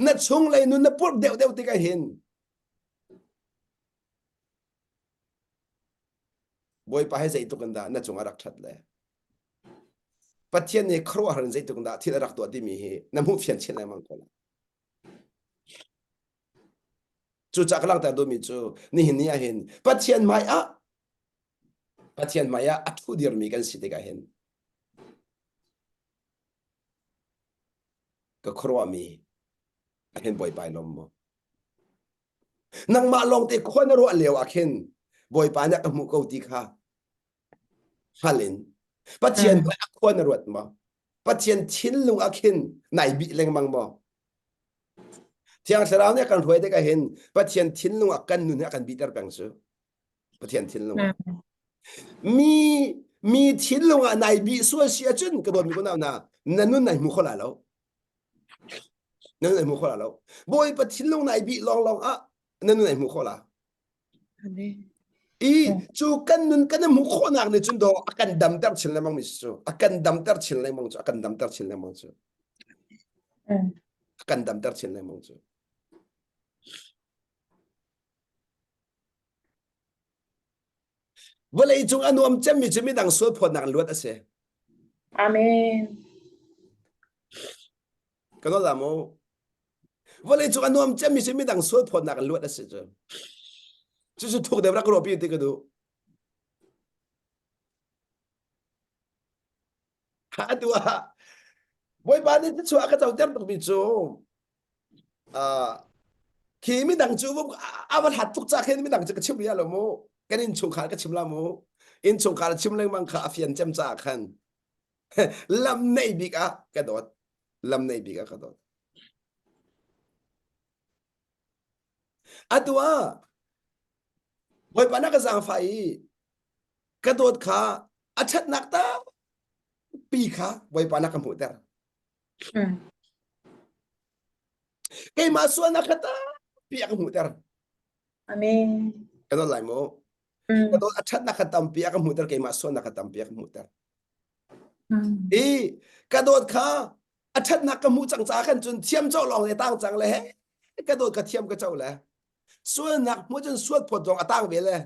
Na chunglei nun na purh deuhdeuh tikah hin Bawipa he zeitluk in dah na cungah rak ṭhat le Pathian nih khuaruahhar in zeitluk in dah thil a rak tuah timi hi na hmuh fian chin lengmang ko lai. Cucaah ka langhter duhmi cu nihin ni ah hin Pathian hmai ah Pathian hmai ah a ṭhu dirmi kan si tikah hin ka khuaruahmi ah hin Bawipa i lawm maw? Nangmah lawngte khua na ruah lio ah khin Bawipa nih a ka hmuh ko ti kha hngal in Pathian hmai ah khua na ruat maw? Pathian thinlung ah khin nai bih lengmang maw? Thiang Thlarau nih a kan hruai tikah hin Pathian thinlung ah kan nun hi a kan bihter peng cu. Pathian thinlung ah. Mi mi thinlung ah nai bih sual si ahcun ka dawtmi kunau hna na nun nai hmu kho lai lo. Na nun nai hmu kho lai lo. Bawipa thinlung nai bih lawnglawng ah na nun nai hmu kho la. I cu kan nun kan i hmuh khawhnak nih cun daw a kan damter chin lengmang mi cu a kan damter chin lengmang cu a kan damter chin lengmang cu a kan damter chin lengmang cu vawlei cung a nuam cemmi cu midang sual phawtnak luat a si Amen. Ka nawl la mu. Vawlei cung a nuam cemmi cu midang sual phawtnak in luat a si cu. Cucu thuk deuh rak ruahpi ti ka duh. Atu ah Bawipa nih thluachuah a ka coter tukmi cu khi midang cu a va hlat tuk ca khin midang cu ka chim rih lo mu. Kan innchungkhar ka chim la mu. Innchungkhar chim lengmang kha a fian cem caah khan lam nei bik ah ka dawt lam nei bik ah ka dawt atu ah bawipa na ka zaangfah i ka dawt kha a ṭhatnak tampi kha bawipa na ka hmuhter keimah sualnak kha tampi a ka hmuhter. Amen. Ka dawt lai mu. Ka dawt a ṭhatnak kha tampi a ka hmuhter keimah sualnak kha tampi a ka hmuhter. I ka dawt kha a ṭhatnak ka hmuh cang caah khan cun thiam co lawng le tang cang le he ka dawt ka thiam ka co le sualnak hmuh cun sual phawt zong a tang ve le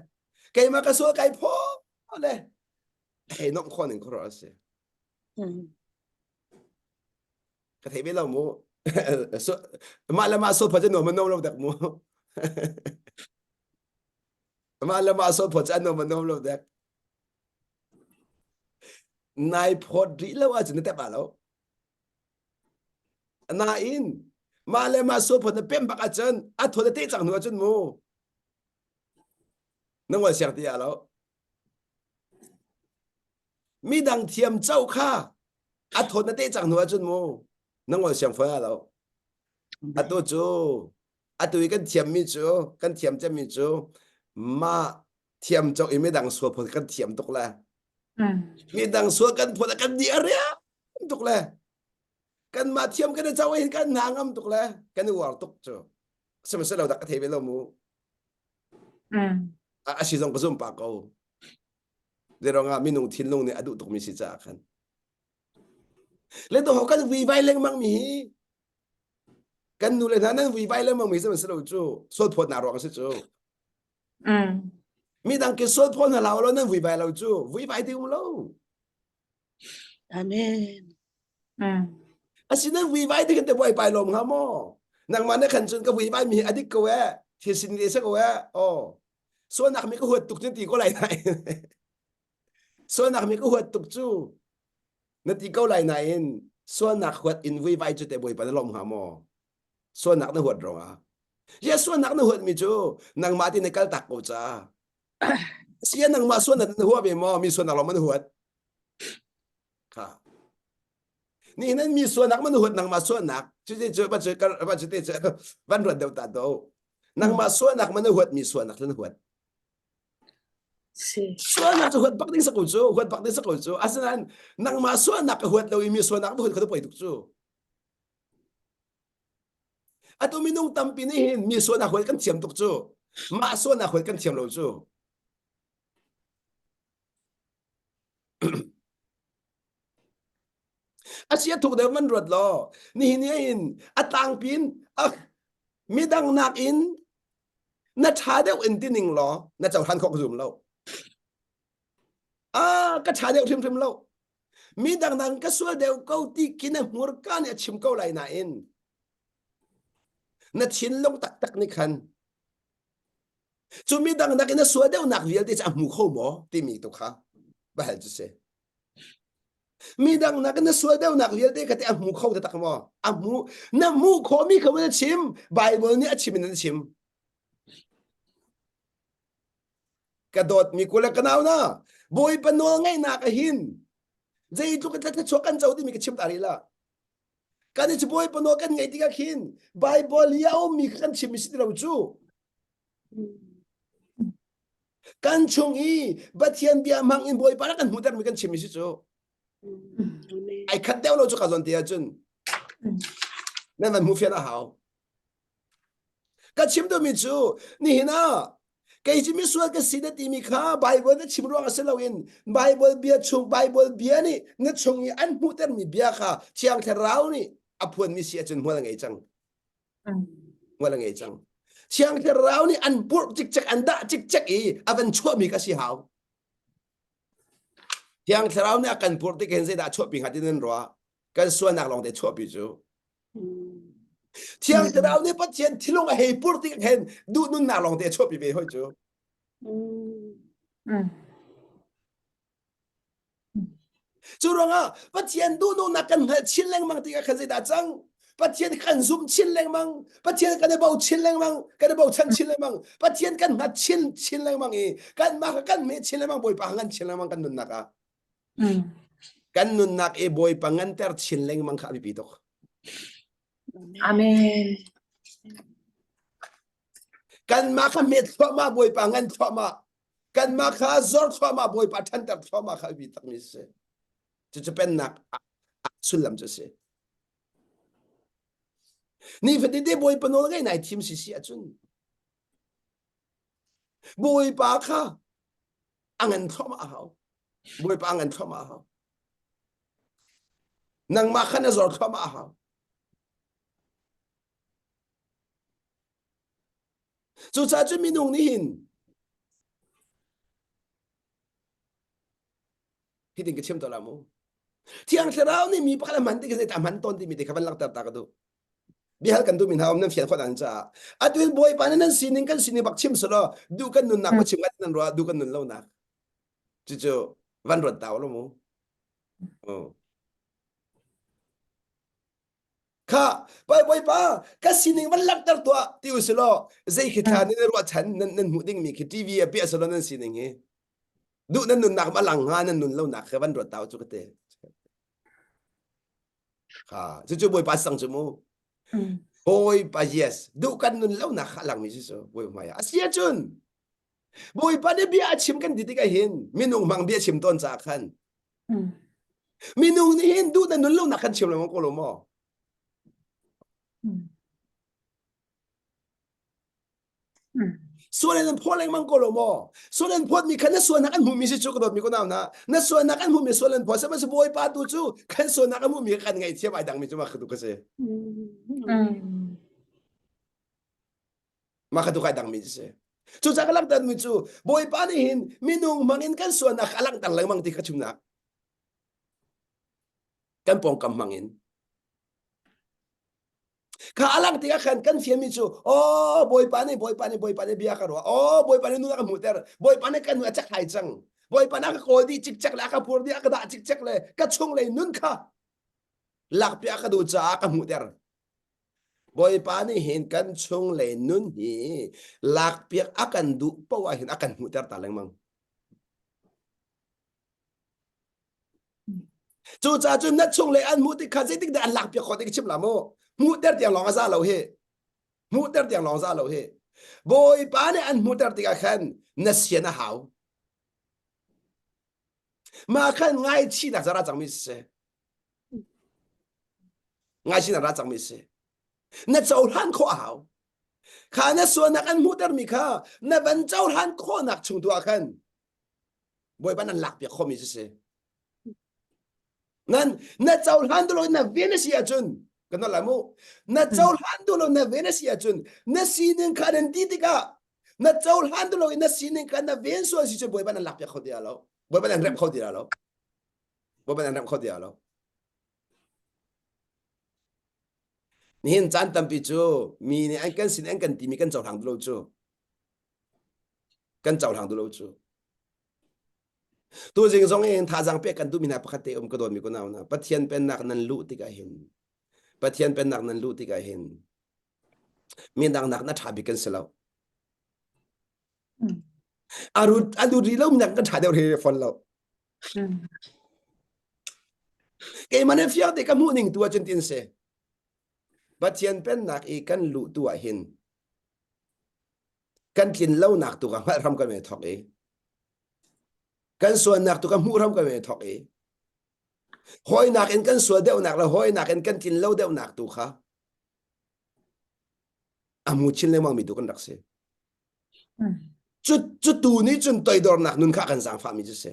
keimah ka sual kai phaw le hei nomh khawh ning khuaruah a si. Ka thei ve lo mu. Mah le mah sual phawt cu nuam a nuam lo dek mu. Mah le mah sual phawt cu a nuam a nuam lo dek. Nai phawt rih lo ahcun na tep ah lo. Nain mah le mah sual phawt na pem bak ahcun a thawt a te cang hnu ahcun mu. Na ngol siang ti ah lo. Midang thiam co kha a thawt na te cang hnu ahcun mu na ngol siang fawn ah lo. Atu cu atu i kan thiammi cu kan thiam cemmi cu mah thiam co i midang sual phawt kan thiam tuk le midang sual kan phawt kan di a riam tuk le kanmah thiam kan i co hin kan hna ngam tuk le kan i uar tuk cu sihmanhsehlaw dak ka thei ve lo mu a si zong ka zum pa ko Zeiruangah minung thinlung nih a duh tukmi si caah khan. Le to kan vuivai lengmang mi hi kan nu le hna nan vuivai lengmang mi si lo cu sual phawtnak ruang si cu. Midang ke sual phawt hna lo nan vuivai lo cu vuivai ti um lo. Amen. Asinain vuivai ti kan te buai pai lom hnga maw? Nangmah na khan cun ka vuivai mi hi adik ko eh. Thil sin le se ko eh. Oh. Sualnak mi ka huat tuk cu ti ko lai nain. Sualnak mi ka huat tuk cu na ti ko lai nain sualnak huat in vuivai cu te Bawipa na lawm hnga maw? Sualnak na huat ruangah. Ya sualnak na huat mi cu nangmah ti na kal tak ko ca. Sia nangmah sualnak na huat ve maw? Mi sualnak lawng man huat. Kha. Ni nan mi sualnak man huat nangmah sualnak cu cu cu van cu van cu te cu van ruat deuh ta do. Nangmah sualnak man huat mi sualnak na huat. Si. Sualnak cu huat bak ding sa ko cu, huat bak ding sa ko cu. Asinain nangmah sualnak ka huat lo i mi sualnak na huat kha tu poi tuk cu. Atu minung tampi nih hin mi sualnak huat kan thiam tuk cu. Mah sualnak huat kan thiam lo cu. A sia thuk deuh van ruat law nihin ni hin a tlangpi in midang nakin na ṭha deuh in ti ning law na cohlan khawh ka zum lo. Ah, ka ṭha deuh hrimhrim lo. Midang nang ka sual deuh ko ti khi na hmurka nih a chim ko lai nain na thinlung taktak nih khan cu midang nakin na sual deuhnak vialte cu a hmu kho maw timi tu kha va hal cu si. Midang nakin na sual deuhnak vialte kha te a hmu kho taktak maw? A hmu na hmuh khawhmi kha na chim Bible nih a chim in an chim. Ka dawtmi kule ka nau na Bawipa nawl ngaihnak ah hin zeitluk in thluachuah kan co timi ka chim ta rih la. Kan i Bawipa nawl kan ngaih tikah khin Bible i a ummi kha kan chim mi si ti lo cu. Kan chung i Pathian bia hmang in Bawipa rak kan hmuhtermi kan chimmi si cu. Ai khat deuh lo cu ka zawn te ahcun. Nan van hmuh fian a hau. Ka chim duhmi cu nihin ah kei cu misual ka si na timi kha Bible na chim ruang a si loin Bible bia chung Bible bia nih na chung i an hmuhtermi bia kha Thiang Thlarau nih a phuanmi si ahcun hmual a ngei cang. Hmual a ngei cang. Thiang Thlarau nih an purh cikcek an dah cikcek i a van chuahmi kha si hau. Thiang Thlarau nih a kan purh tik hin zeidah a chuahpi hnga ti nan ruah? Kan sualnak lawng te chuahpi cu. Thiang Thlarau nih Pathian thilung a hei pur tik khin duh nunnak lawng te a chuahpi ve hoi cu. Cu ruangah Pathian duhnungnak kan hngalh chin lengmang tikah khan zeidah cang? Pathian kan zum chin lengmang, Pathian kan i bochan lengmang, kan i bochan chin lengmang, Pathian kan hngat chin chin lengmang i kanmah kha kan hme chin lengmang, Bawipa ngan chin lengmang kan nunnak ah. Kan nunnak i Bawipa nganter chin lengmang kha a biapi tuk. Amen. Kanmah kha hmet thluahmah Bawipa ngan thluahmah. Kanmah kha zor thluahmah Bawipa ṭhanter thluahmah kha a biapi takmi a si. Cucu pennak sullam cu a si. Nifatite Bawipa nawl ngaih nai thim si si ahcun. Bawipa kha a ngan thluahmah a hau. Bawipa a ngan thluahmah a hau. Nangmah kha na zor thluahmah a hau. Cucaah cun minung nih hin hitin ka chim to la mu. Thiang Thlarau nih mi pakhat a hman tik zei a hman tawn timi te kha van langhter ta ka duh. Bihal kan duh mi hna um nan fian khawh nan caah. Atu in Bawipa nih nan sining kan sining bak chim selaw duh kan nunnak ma chim ngat nan ruah duh kan nun lo nak. Cucu van ruat ta lo mu. Oh. Kha Bawipa ka sining van langhter tuah ti u selaw zei khi thla nan ruahchan nan nan hmuh dingmi khi TV a piah selaw nan sining hi duh nan nunnak ma lang hnga nan nun lo nak kha van ruat ta u cu ka te. Kha cucu Bawipa sang cu mu. Bawipa yes duh kan nun lo nak kha langmi cu cu Bawipa hmai ah a si ahcun Bawipa nih bia a chim kan ti tikah hin minung hmang bia chim tawn caah khan minung nih hin duh na nun lo nak kan chim lengmang ko lo maw? Sual in an phaw lengmang ko lo maw? Sual an phawt mi kha na sualnak an hmuhmi si cu ka dawtmi ko nau na na sualnak an hmuhmi sual an phawt sihmanhsehlaw Bawipa tu cu kan sualnak an hmuhmi kan ngaihthiam ai dangmi cu mah kha tu ka si. Mah kha tu kai dangmi si. Cucaah ka langhtermi cu Bawipa nih hin minung hmangin kan sualnak a langhter lengmang ti kha chimnak. Kan pawngkam hmangin. Kha a langh tikah khan kan fianmi cu oh Bawipa nih Bawipa nih Bawipa nih bia ka ruah. Oh Bawipa nih nun a ka hmuhter. Bawipa nih kan nun a cekhlai cang. Bawipa nih a ka kawl dih cikcek le a ka pur dih a ka dah cikcek le ka chunglei nun kha lakpiak ka duh caah ka hmuhter. Bawipa nih hin kan chunglei nun hi lakpiak a kan duh poah hin a kan hmuhter ta lengmang. Cucaah cun na chunglei an hmuh tik kha zeitik dah an lakpiak khawh ti ka chim la mu. Hmuhter tiang lawng a za lo hi. Hmuhter tiang lawng za lo hi. Bawipa nih an hmuhter tikah khan na sian a hau. Mah khan ngaichihnak zara cangmi si. Ngaichihnak ra cangmi si. Na cohlan khawh a hau. Kha na sualnak an hmuhtermi kha na van cohlan khawhnak chung tu ah khan Bawipa nan lakpiak khawhmi si si. Nan na cohlan duh lo na ven a si ahcun kan nolh lai mu. Na cohlan duh lo na ven a si ahcun na sining kha nan ti tikah na cohlan duh lo in na sining kha na ven sual si cun Bawipa nan lakpiak kho ti lo. Bawipa nan remh kho ti lo. Bawipa nan remh kho ti lo. Nihin caan tampi cu mi nih an kan sin an kan timi kan cohlang duh lo cu. Kan cohlang duh lo cu. Tuzing zong in thazaang pek kan duhmi hna pakhat te um ka dawtmi kunau hna Pathian pennak nan luh tikah hin Pathian pennak nan luh tikah hin mindang nak na ṭha bik kan si lo. A rut a lut rih lo mi nak kan ṭha deuh rih fawn lo. Keimah nih fiang te ka hmuh ning tu ahcun tin si. Pathian pennak i kan luh tu ah hin kan tlin lonak tu ka hngalh hram kan i thok i kan sualnak tu ka hmuh hram kan i thok i hawinak in kan sual deuhnak le hawinak in kan tlin lo deuhnak tu kha a hmu chin lengmang mi tu kan rak si. Cu cu tu nih cun toidornak nun kha kan zaangfahmi cu si.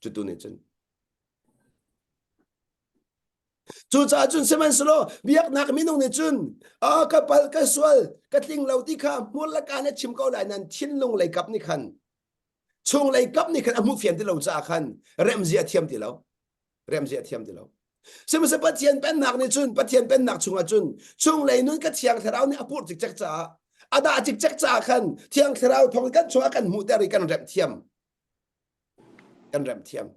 Cu tu nih cun. Cucaah cun sihmanhsehlaw biaknak minung nih cun a ka pal ka sual ka tling lo ti kha hmur le ka na chim ko lai nan thinlung lei kap nih khan chung lei kap nih khan a hmuh fian ti lo caah khan remzia thiam ti lo remzia thiam ti lo sihmanhsehlaw Pathian pennak nih cun Pathian pennak chungah cun chunglei nun ka thiang thlarau nih a purh cikcek caah a dah cikcek caah khan thiang thlarau thawng kan chungah kan hmuhter i kan remh thiam kan remh thiam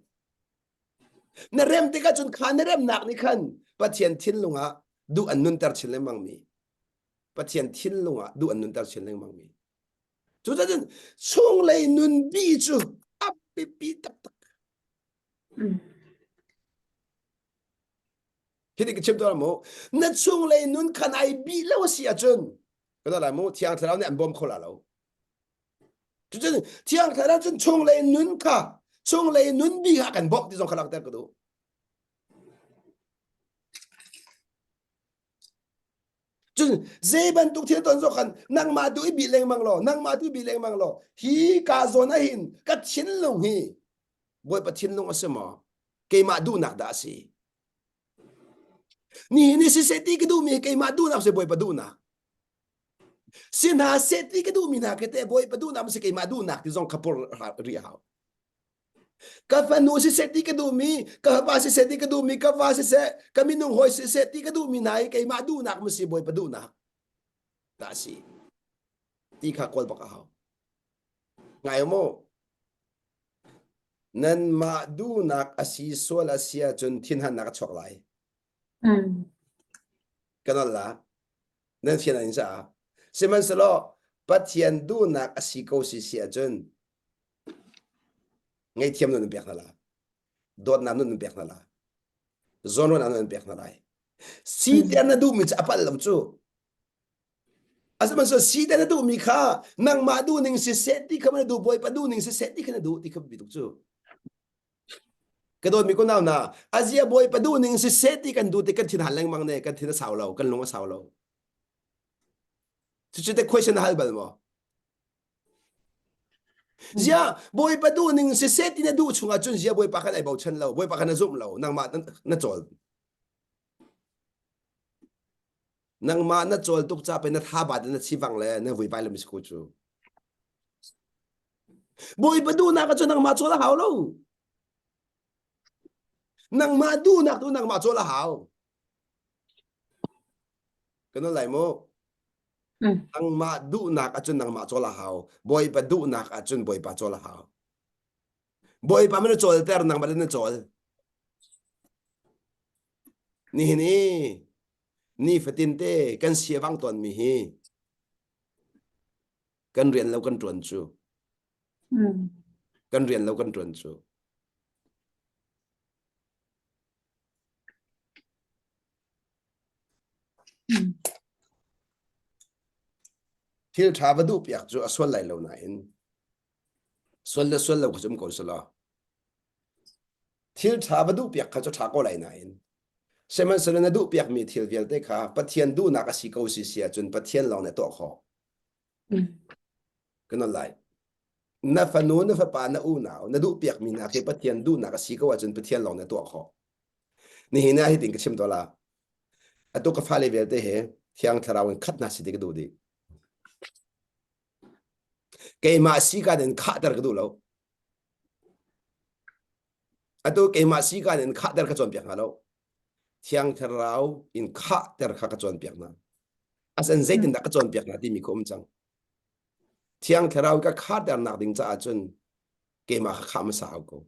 Na rem tikah cun kha na remnak nih khan Pathian thinlung ah duh an nunter chin lengmang mi. Pathian thinlung ah duh an nunter chin lengmang mi. Cucaah chunglei nun bi cu a biapi taktak. Hi ti ka chim tuah mu. Na chunglei nun khan ai bi lo a si ahcun ka lai mu Thiang Thlarau nih an bawm kho la lo. Cucun Thiang Thlarau cun chunglei nun kha chunglei nun bi kha kan bawmh ti zong kha langhter ka duh. Cun zei bantuk thil ton zong khan nangmah tu i bih lengmang law, nangmah tu i bih lengmang law, hi ka zawn ah hin ka thinlung hi Bawipa thinlung a si maw? Keimah duhnak dah a si? Nihin ni siseh ti ka duhmi keimah duhnak si Bawipa duhnak. Si hna seh ti ka duhmi hna khi teh Bawipa duhnak si keimah duhnak ti zong kha pur rih hau. Ka fanu siseh ti ka duhmi, ka fapa siseh ti ka duhmi, ka va siseh, ka minung hawi siseh ti ka duhmi hna hi keimah duhnak ma si Bawipa duhnak dah si ti kha kawl bak a hau. Ngai maw? Nanmah duhnak a si sual a si ahcun thinhannak a chuak lai. Mm. Ka nol la. Nan fian in caah. Sihmanhsehlaw Pathian duhnak a si ko si si ahcun ngaihthiam nun an pek hna la. Dawtnak nun an pek hna la. Zawnruahnak nun an pek hna lai. Si tiah na duhmi cu a palh lo cu. Asihmanhsehlaw si te na duhmi kha nangmah duhning siseh ti kha na duh Bawipa duhning siseh ti kha na duh ti kha biapi tuk cu. Ka dawtmi kunau hna, azia Bawipa duhning siseh ti kan duh ti kan thin han lengmang ne, kan thin a sau lo, kan lung a sau lo. Cucu te question na hal bal maw? Zia Bawipa duhning siseh ti na duh chungah cun zia Bawipa khan ai bochan lo, Bawipa khan na zumh lo, nangmah na cawl. Nangmah na cawl tuk ca pe na tha bat na sivang le na vuivai le misku cu. Bawipa duhnak ah cun nangmah cawl a hau lo. Nangmah duhnak tu nangmah cawl a hau. Kan lai mu. Nangmah duhnak ahcun nangmah cawl a hau. Bawipa duhnak ahcun Bawipa cawl a hau. Bawipa man na cawlter nangmah na cawl. Nihin i nifatin te kan siavang tawnmi hi kan rian lo kan ṭuan cu. Kan rian lo kan ṭuan cu. Thil ṭha va duh piak cu a sual lai lo nain sual le sual lo kha cu um ko selaw Thil ṭha va duhpiak kha cu ṭha ko lai nain sihmanhsehlaw na duhpiakmi thil vialte kha Pathian duhnak a si ko si si ahcun Pathian lawng nih a tuah khawh. Ka nawl lai. Na fanu, na fapa, na unau, na duhpiakmi hna khi Pathian duhnak a si ko ahcun Pathian lawng nih a tuah khawh. Nihin ah hitin ka chim tuah la. Atu ka fale vialte he Thiang Thlarau in khat hna si ti ka duh dih. Keimah si ka in khahter ka duh lo. Atu keimah si kaan in khahter ka cawnpiak hna lo. Thiang Thlarau in khahter kha ka cawnpiak hna. Asan zeitindah ka cawnpiak hna timi kha um cang. Thiang Thlarau ka khahternak ding caah cun keimah kha khah hmasa hau ko.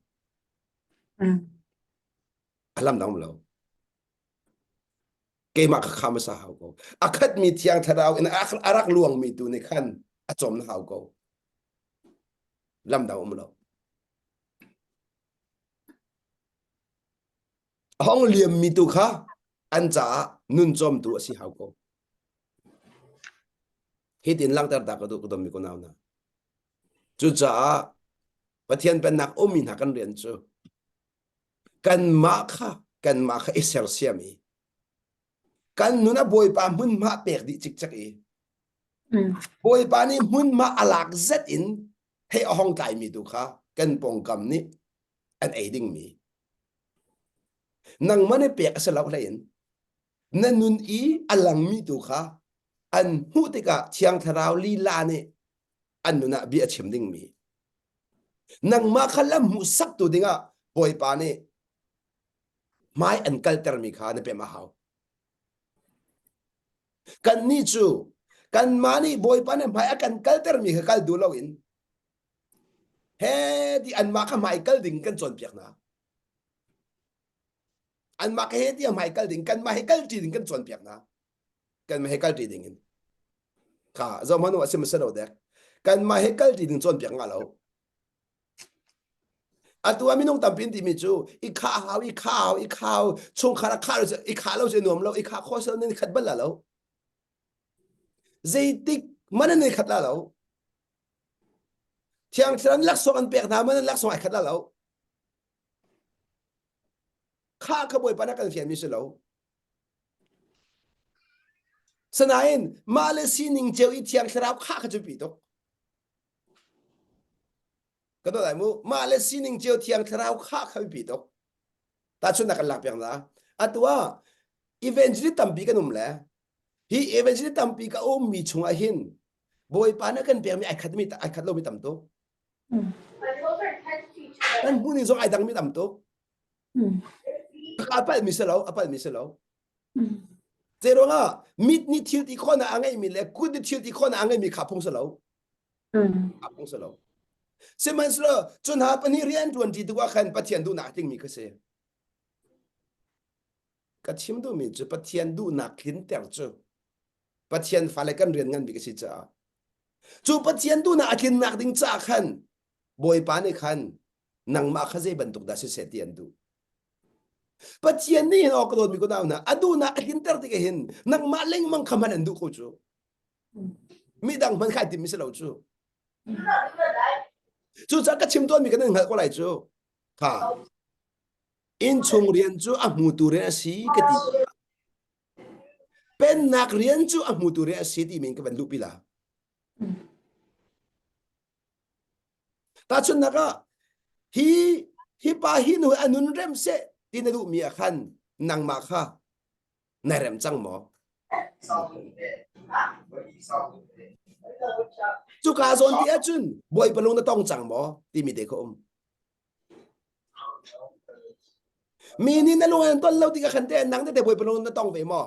A lam dang um lo. Keimah kha khah hmasa hau ko. A khatmi Thiang Thlarau in a rak luangmi tu nih khan a cawm na hau ko. Lam dang um lo. A hong liammi tu kha an caah nun cawmtu a si hau ko. Hitin langhter ta ka duh ka dommi ko nau na. Cucaah Pathian pennak ummi hna kan rian cu kanmah kha kanmah kha i sersiam i kan nun a Bawipa hmunhma pek dih cikcek i Bawipa nih hmunhma a lak zet in hei a hong tlaimi tu kha kan pawngkam nih an ei dingmi nangmah nih pek a si lo hlei in na nun i a langmi tu kha an hmuh tikah thiang thlarau lila nih an nun ah bia a chim dingmi nangmah kha lam hmuhsaktu dingah Bawipa nih hmai an kaltermi kha na pem a hau Kannih cu kanmah nih Bawipa nih hmai a kan kaltermi kha kal duh loin he ti anmah kha hmai kal ding kan cawnpiak hna. Anmah kha he ti hmai kal ding kanmah he kal ṭi ding kan cawnpiak hna. Kanmah he kal ṭi ding in. Kha zohmanh u a sim a si lo dek. Kanmah he kal ṭi ding cawnpiak nga lo. Atu ah minung tampi an timi cu i khah hau, i khah hau, i khah hau, chungkhar a khah lo i khah lo cu nuam lo, i khah khawh sel nan khat bal la lo. Zeitik man an i khat la lo. Thiang Thlarau laksawng an pek hna man an laksawng ai khat la lo. Khah kha Bawipa na kan fialmi si lo. Sanain mah le sining cio i thiang thlarau khah kha cu pi tuk. Ka dawt ai mu mah le sining cio thiang thlarau khah kha pi tuk. Tahchunhnak kan lak piak na. Atu ah evangelist tampi kan um le hi evangelist tampi ka um mi chungah hin Bawipa nih kan pekmi ai khat mi ai khat lomi tam tuk. Kan hmuh ning zong ai dang mi tam tuk. A palh mi si lo, a palh mi si lo. Zei ruangah mit nih thil ti khawhnak a ngeihmi le kut nih thil ti khawhnak a ngeihmi kha phung si lo. Kha phung si lo. Sihmanhsehlaw cu hna pahnih rian ṭuanṭi tikah khan Pathian duhnak a tlingmi kha si. Ka chim duhmi cu Pathian duhnak tlinter cu Pathian fale kan rian ngan bik a si caah cu Pathian duhnak a tlinnak ding caah khan Bawipa nih khan nangmah kha zei bantuk dah siseh ti an duh. Pathian nih hin aw ka dawtmi kunau hna a duhnak a tlinter tik hin nangmah lengmang kha hman an duh ko cu. Midang hman khai timmi si lo cu. Cucaah ka chim tawnmi kan in hngalh ko lai cu. Kha innchung rian cu a hmutu rian a si ka ti. Pennak rian cu a hmutu rian a si ti min ka van luhpi la. Tahchunhnak ah hi hi pa hi nu a nun rem seh ti na duhmi ah khan nangmah kha na rem cang maw? Cuka zawn ti ahcun Bawipa lung na tong cang maw timi te kha um. Mi nih na lung an ton lo tikah khan te nang te Bawipa lung na tong ve maw?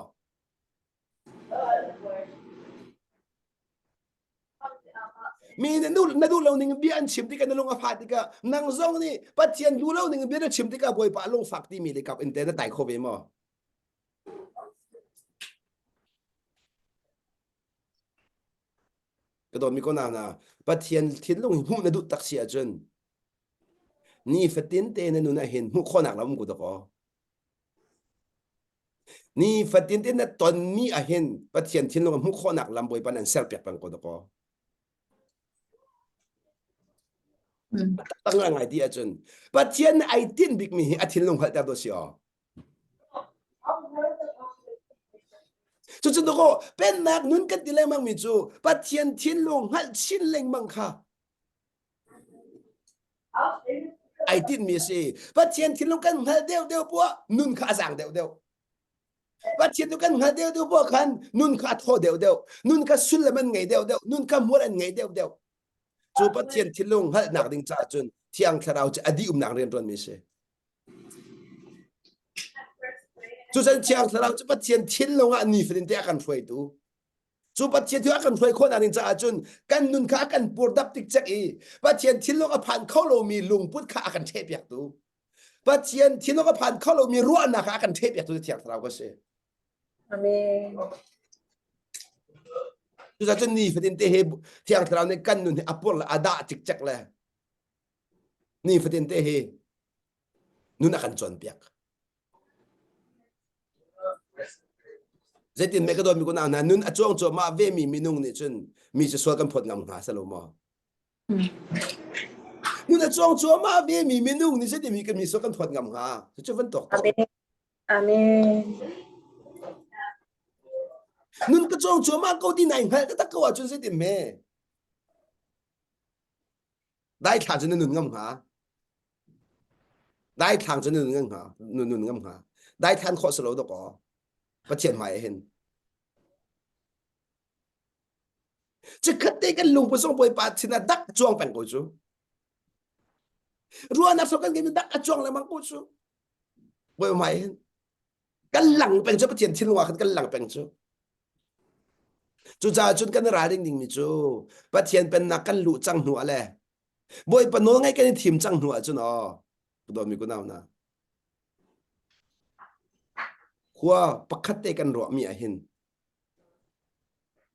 Mi nih na duh lo ning bia an chim tikah na lung a fah tikah nang zong nih Pathian duh lo ning bia na chim tikah Bawipa a lungfak timi le kap in te na tai kho ve maw? Ka dawtmi ko na Pathian thinlung hi hmuh na duh tak si ahcun nifatin te na nun ah hin hmuh khawhnak lam um ko dakaw. Nifatin te na tonmi ah hin Pathian thinlung hmuh khawhnak lam Bawipa nan serpiak peng ko dakaw. Tak ngai ti ahcun Pathian ai tinh bikmi hi a thinlung hngalhter do si aw. Cucu dakaw pennak nun kan ti lengmang mi cu Pathian thinlung hngalh chin lengmang kha ai tinhmi a si. Pathian thinlung kan hngalh deuh deuh poah nun kha a zaang deuh deuh. Pathian tu kan hngalh deuh deuh poah khan nun kha a thaw deuh deuh. Nun kha sullam an ngei deuh deuh. Nun kha hmual an ngei deuh deuh. Cu Pathian thinlung hngalhnak ding caah cun Thiang Thlarau cu a dih umnak rianṭuanmi a si. Cucan Thiang Thlarau cu Pathian thinlung ah nifatin te a kan hruaitu. Cu Pathian thil a kan hruai khawhnak ding caah cun kan nun kha a kan purdap tikcek i Pathian thinlung a phan kho lomi lungput kha a kan ṭhehpiaktu. Pathian thinlung a phan kho lomi ruahnak kha a kan ṭhehpiaktu Thiang Thlarau ka si. Amen. Cucaah cun nifatin te hi Thiang Thlarau nih kan nun hi a pur le a dah cikcek le nifatin te hi nun a kan cawnpiak. Zeitin meh ka dawtmi kunau hna nun a cuang cuahmah ve mi minung nih cun mi cu sual kan phawt ngam hnga si lo maw? Nun a cuang cuahmah ve mi minung nih zeitin mi kan mi sual kan phawt ngam hnga? Cucu van tuak tuah. Amen. Amen. Nun ka cuang cuahmah ko ti nai hngalh taktak ko ahcun zeitin me? Daithla cu na nun ngam hnga? Daithlang cu na nun ngam hnga? Nun nun ngam hnga? Daithlan khawh si lo dawkaw. Pathian hmai ah hin. Chikkhat te kan lungput zong Bawipa sinah dak cuang peng ko cu. Ruahnak so kan ngeimi dak a cuang lengmang ko cu. Bawipa hmai hin. Kan lang peng cu Pathian thinlung ah khan kan lang peng cu. Cucaah cun kan i ralring dingmi cu Pathian pennak kan luh cang hnu ah le Bawipa nawl ngaih kan i thim cang hnu ah cun aw dawtmi kunau hna khua pakhat te kan ruahmi ah hin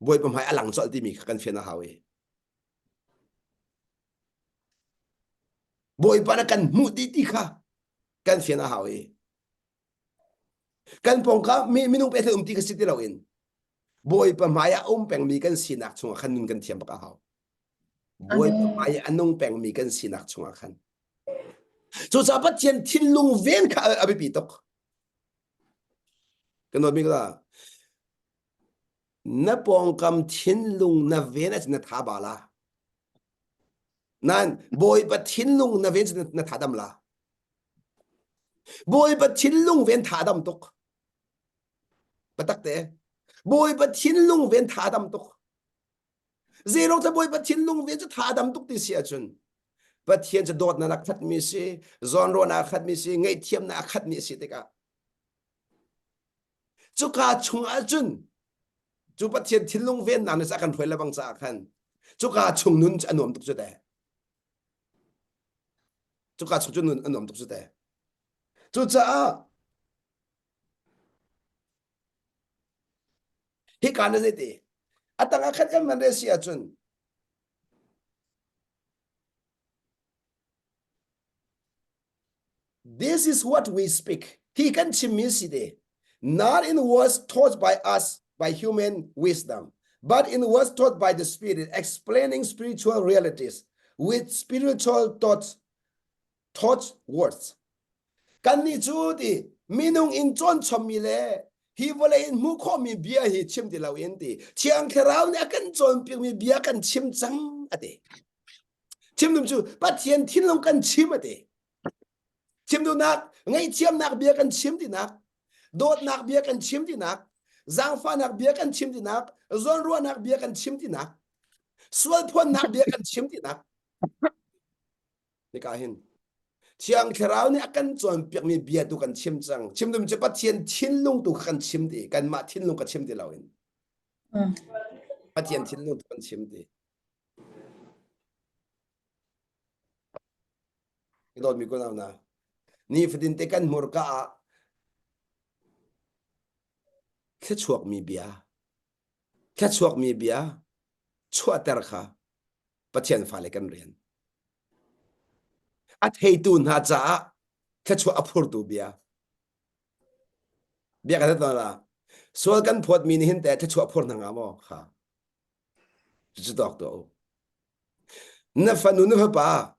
Bawipa hmai a lang colh timi kha kan fian a hau i Bawipa na kan hmuh dih ti kha kan fian a hau i Kan pawngkam mi minung pe um ti kha si ti loin Bawipa hmai ah um pengmi kan sinak chungah khan nun kan thiam bak a hau. Bawipa hmai a nung pengmi kan sinak chungah khan. Cucaah Pathian thinlung ven kha a biapi tuk. Kan dawt bik la. Na pawngkam thinlung na ven ahcun na tha ba la. Nan Bawipa thinlung na ven na tha dam la. Bawipa thinlung ven tha dam tuk. Patak te. Bawipa thinlung ven tha dam tuk. Zeirong ta Bawipa thinlung ven cu tha dam tuk ti si ahcun Pathian cu dawtnak a khatmi si, zawnruahnak a khatmi si, ngaihthiamnak a khatmi si tikah cuka chung ahcun cu Pathian thinlung vennak nih a kan hruai lebang caah khan cuka chung nun cu a nuam tuk cu te. Cuka chung cu nun a nuam tuk cu te. Cucaah hika na zeiti a tang ah khan kan man re si ahcun This is what we speak. Hi kan chimmi si te. Not in words taught by us by human wisdom, but in words taught by the Spirit, explaining spiritual realities with spiritual thoughts, thoughts words. Kannih cu ti minung in cawn chommi le hi vawlei in hmuh khawhmi bia hi chim ti loin ti Thiang Thlarau nih a kan cawnpiakmi bia kan chim cang a ti. Chim dum cu Pathian thinlung kan chim a ti. Chim duhnak, ngaihthiamnak bia kan chim tinak, dawtnak bia kan chim tinak, zaangfahnak bia kan chim tinak, zawnruahnak bia kan chim tinak, sualphuannak bia kan chim tinak. Hika hin Thiang Thlarau nih a kan cawnpiakmi bia tu kan chim cang. Chim dum cu Pathian thinlung tu kan chim ti, kanmah thinlung ka chim ti loin. Pathian thinlung tu kan chim ti. Ka dawtmi kunau hna, nifatin te kan hmurka ah thluachuakmi bia, thluachuakmi bia chuahter kha Pathian fale kan rian. A theitu hna caah thluachuah a phurtu bia. Bia ka that la. Sual kan phawtmi nih hin te thluachuah phur hna nga maw kha. Cucu dawk tuah u. Na fanu na fapa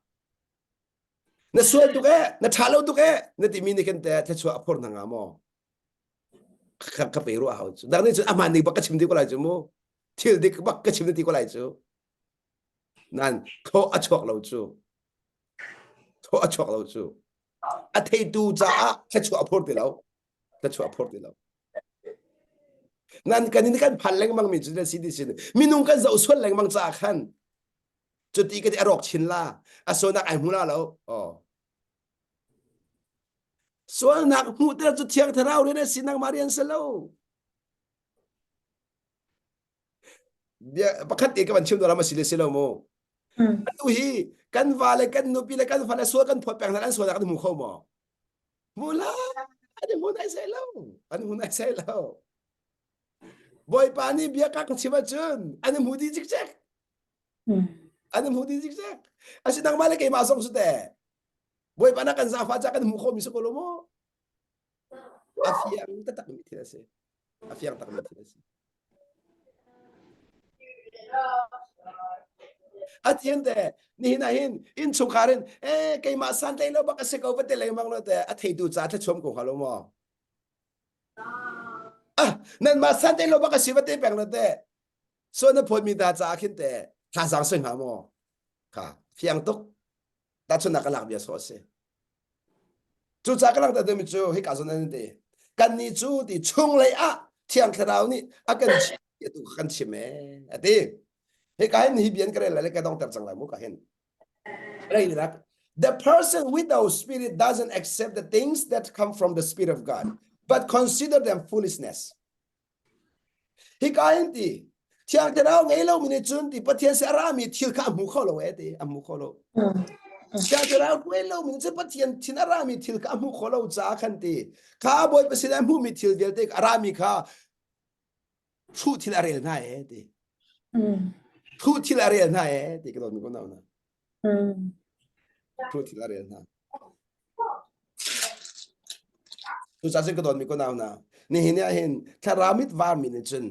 na sual tuk eh na ṭha lo tuk eh na timi nih khin teh thluachuah a phur hna hnga maw? Ka ka pe ruah hau cu. Dang nih cun ahmaan ning bak ka chim ti ko lai cu mu. Thil dik bak ka chim ti ko lai cu. Nan thaw a chuak lo cu. Thaw a chuak lo cu. A theitu caah thluachuah a phur ti lo. Thluachuah a phur ti lo. Nan kan in kan phan lengmang mi cu na si ti sin minung kan zoh sual lengmang caah khan cuti ka ti a rawk chin la a sualnak ai hmu la lo oh sualnak hmuhter cu thiang thlarau rian a si nangmah rian si lo bia pakhat te ka van chim dawr ma si le si lo mu atu hi kan va le kan nupi le kan fa le sual kan phawt peng hna an sualnak an hmu kho maw Hmu la, an i hmu nai sai lo. An hmu nai sai lo. Bawipa nih bia ka ka chim ahcun an i hmu dih cikcek. An i hmu dih cikcek. Asi nangmah le keimah zong su te. Bawipa na kan zaangfah ca kan hmu khomi si ko lo maw? A fiang taktak mi thil a si. A fiang takmi thil a si. A thian te nihin ah hin innchungkhar in eh keimah santlai lo bak a si ko va te lengmang lo te a theitu ca thlachuam ko hnga lo maw? Ah nanmah santlai lo bak a si va te peng lo te so na phawtmi ta caah khin te thazaang si hnga maw? Kha fiang tuk tahchunhnak ka lak bia sawh a si. Cucaah ka langhter mi cu hika zawn an ti. Kannih cu ti chunglei ah Thiang Thlarau nih a kan chim ti tu kan chim ee a ti. Hika hin hi bian ka rel lai ka dongter cang lai mu ka hin. Rei rak. The person without spirit doesn't accept the things that come from the spirit of God, but consider them foolishness. Hika hin ti Thiang Thlarau ngei lomi nih cun ti Pathian si a rami thil kha a hmu kho lo e ti a hmu kho lo. Thiang Thlarau ngei lomi nih cun Pathian thin a rami thil kha a hmu kho lo caah khan ti kha Bawipa sin a hmuhmi thil vialte a rami kha hruh thil a rel hna e ti. Hruh thil a rel hna e ti ka don ko na. Hruh thil a rel hna. Cucaah cun ka dawtmi ka nau hna, nihin ah hin thlarau mit varmi nih cun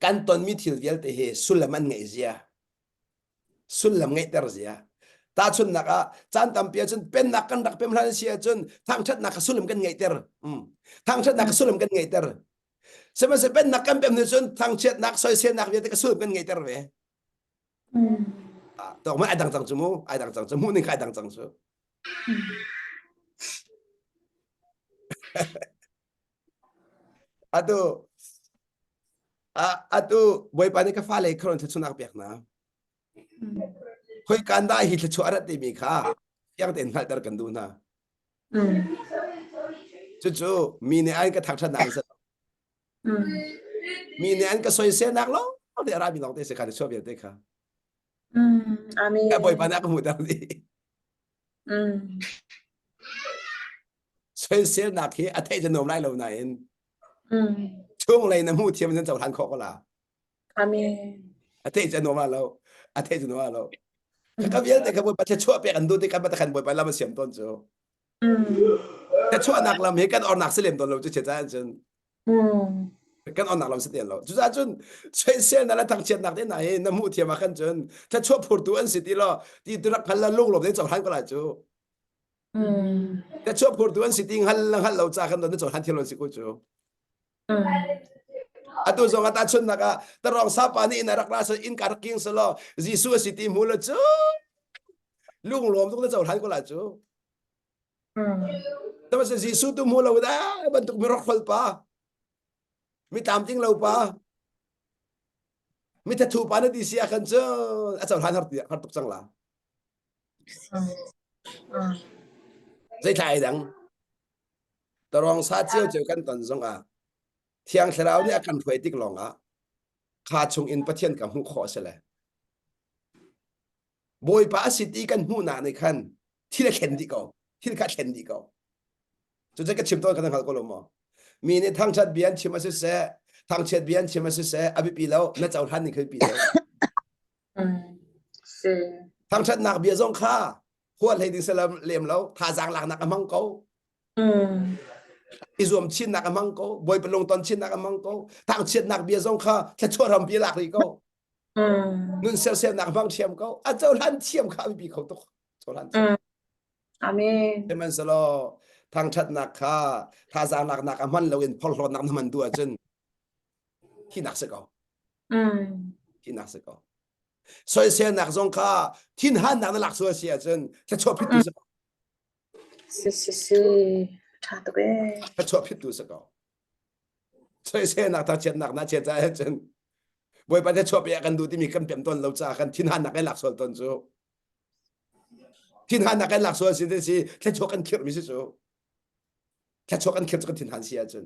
kan tonmi thil vialte hi sullam an ngeih zia, sullam ngeihter zia. Tahchunhnak ah caan tampi ahcun pennak kan rak pem hlan si ahcun thangṭhatnak kha sullam kan ngeihter. Mm. Thangṭhatnak kha sullam kan ngeihter. Sihmanhsehlaw pennak kan pem nih cun thangchiatnak soiselnak vialte ka sullam kan ngeihter ve. Tawk mai ai dang cang cu mu, ai dang cang cu, hmuh ning kha ai dang cang cu. Atu atu Bawipa nih ka fale kharon thluachuahnak pek hna. Khoi kan dah hi thluachuah a rat timi kha fiang tein hngalhter kan duh hna. Cucu mi nih an ka thangṭhatnak an si lo. Mi nih an ka soiselnak lawng te a rami lawng te si kha chuah vialte kha. Amen. Bawipa nih a ka hmuhter dih. Soiselnak hi a theih cu nuam lai lo nain chunglei na hmuh thiam in cohlan khawh ko la. Amen. A theih cu nuam lo. A theih cu nuam lo. Ka vialte ka Bawipa thluachuah pek an duh ti kan kan Bawipa lam a siam tawn cu. Thluachuahnak lam hi kan ornak si lem tawn lo cu chia caan cun. Kan ornak lam si te lo. Cucaah cun soiselnak le thangchiatnak te hna hi na hmuh thiam ah khan cun thluachuah phurtu an si ti lo ti tu rak hngal la lunglawm te cohlan ko lai cu. Thluachuah phurtu an si ti hngal la hngal lo ca kan na cohlan thiam lo si ko cu. Atu zong ah tahchunhnak ah tarong sapa nih inn a rak ra so inn ka rak king selaw Jesuh a si ti hmu lo cu lunglawm tuk na cohlan ko la cu. Tama se Jesuh tu hmu lo da bantuk mi rokhol pa mi tlamtling lo pa mi thathu pa na ti si ah khan cu a cohlan har har tuk cang la. Zeithla ai dang Tarong sa ciocio kan ton zongah Thiang Thlarau nih a kan hruai tik lawngah kha chung in Pathian ka hmuh khawh a si le Bawipa a si ti kan hmuhnak nih khan thil a thlen dih ko thil kha a thlen dih ko cucu ka chim tawn kan hngal ko lo maw mi nih thangṭhat bia an chim a si seh thangchiat bia an chim a si seh a biapi lo na cohlan ning kha biapi lo thangṭhatnak bia zong kha huat hlei ding salam lem lo thazaang laknak a hmang ko i zuam chinnak a hmang ko bawipa lungton chinnak a hmang ko thangchiatnak bia zong kha thluachuah rampi lak rih ko nun sersiamnak hmang thiam ko a cohlan thiam kha a biapi kho tuk cohlan thiam Amen. Sihmanhsehlaw thangṭhatnak kha thazaang laknak a hman loin phorhlawtnak na hman duh ahcun thinak si ko. Thinak si ko. Soiselnak zong kha thinhannak na lak sual si ahcun thluachuah phittu si ko. Si si si. Ṭha tuk ee. Thluachuah phittu si ko. Soiselnak thangchiatnak na chiat caah cun Bawipa thluachuah pe kan duh timi kan pem tawn lo caah kan thinhannak kan lak sual tawn cu. Thinhannak kan lak sual si te si thluachuah kan khirhmi si cu. Thluachuah kan khirh cu kan thinhan si ahcun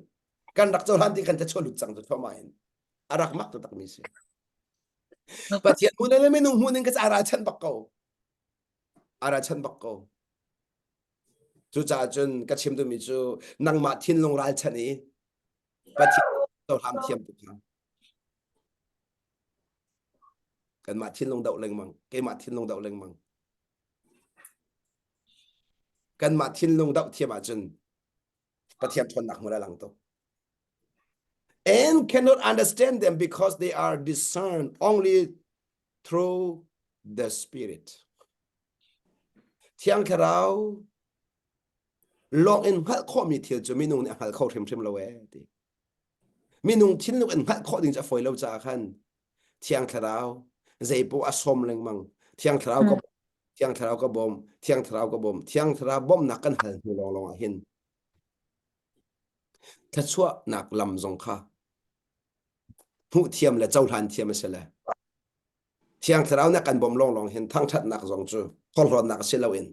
kan rak cohlan ti kan thluachuah lut cang cu thluahmah in a rak mak taktakmi si. Pathian hmun le minung hmun in ka ca ralchanh bak ko. A ralchanh bak ko. Cucaah cun ka chim duhmi cu nangmah thinlung ralchanh i Pathian cohlang thiam tu kha. Kanmah thinlung doh lengmang, keimah thinlung doh lengmang. Kanmah thinlung doh thiam ahcun Pathian ṭhawnnak hmur a lang tuk. And cannot understand them because they are discerned only through the Spirit. Thiang Thlarau lawng in hngalh khawhmi thil cu minung nih a hngal kho hrimhrim lo ee ti. Minung thinlung in hngalh khawh ding cu a fawi lo caah khan Thiang Thlarau zeipoh a sawm lengmang. Thiang Thlarau ka Thiang Thlarau ka bawm, Thiang Thlarau ka bawm, Thiang Thlarau bawmhnak kan hal hnu lawnglawng ah hin thluachuahnak lam zong kha hmuh thiam le cohlan thiam a si le Thiang Thlarau nih kan bawmh lawnglawng hin thangṭhatnak zong cu phorhlawtnak si loin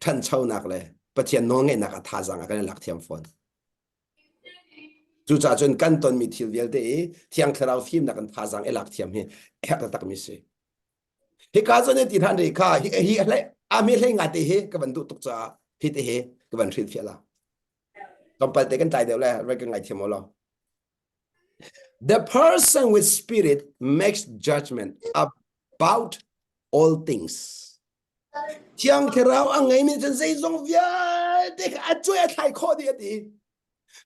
ṭhanchonak le Pathian nawlngeihnak a thazaang a kan i lak thiam fawn. Cucaah cun kan tonmi thil vialte i Thiang Thlarau fimnak in thazaang i lak thiam hi herh taktakmi si. Hika zawn i ti hlan ri kha hi hi hlei ami hlei nga te hi ka van duh tuk caah hi te hi ka van hrilhfiah la. Tlawmpal te kan tlai deuh le vai ka ngaithiam law. The person with spirit makes judgment about all things. Thiang Thlarau a ngeimi cun zeizong vialte kha a cuai a thlai khawh dih a ti.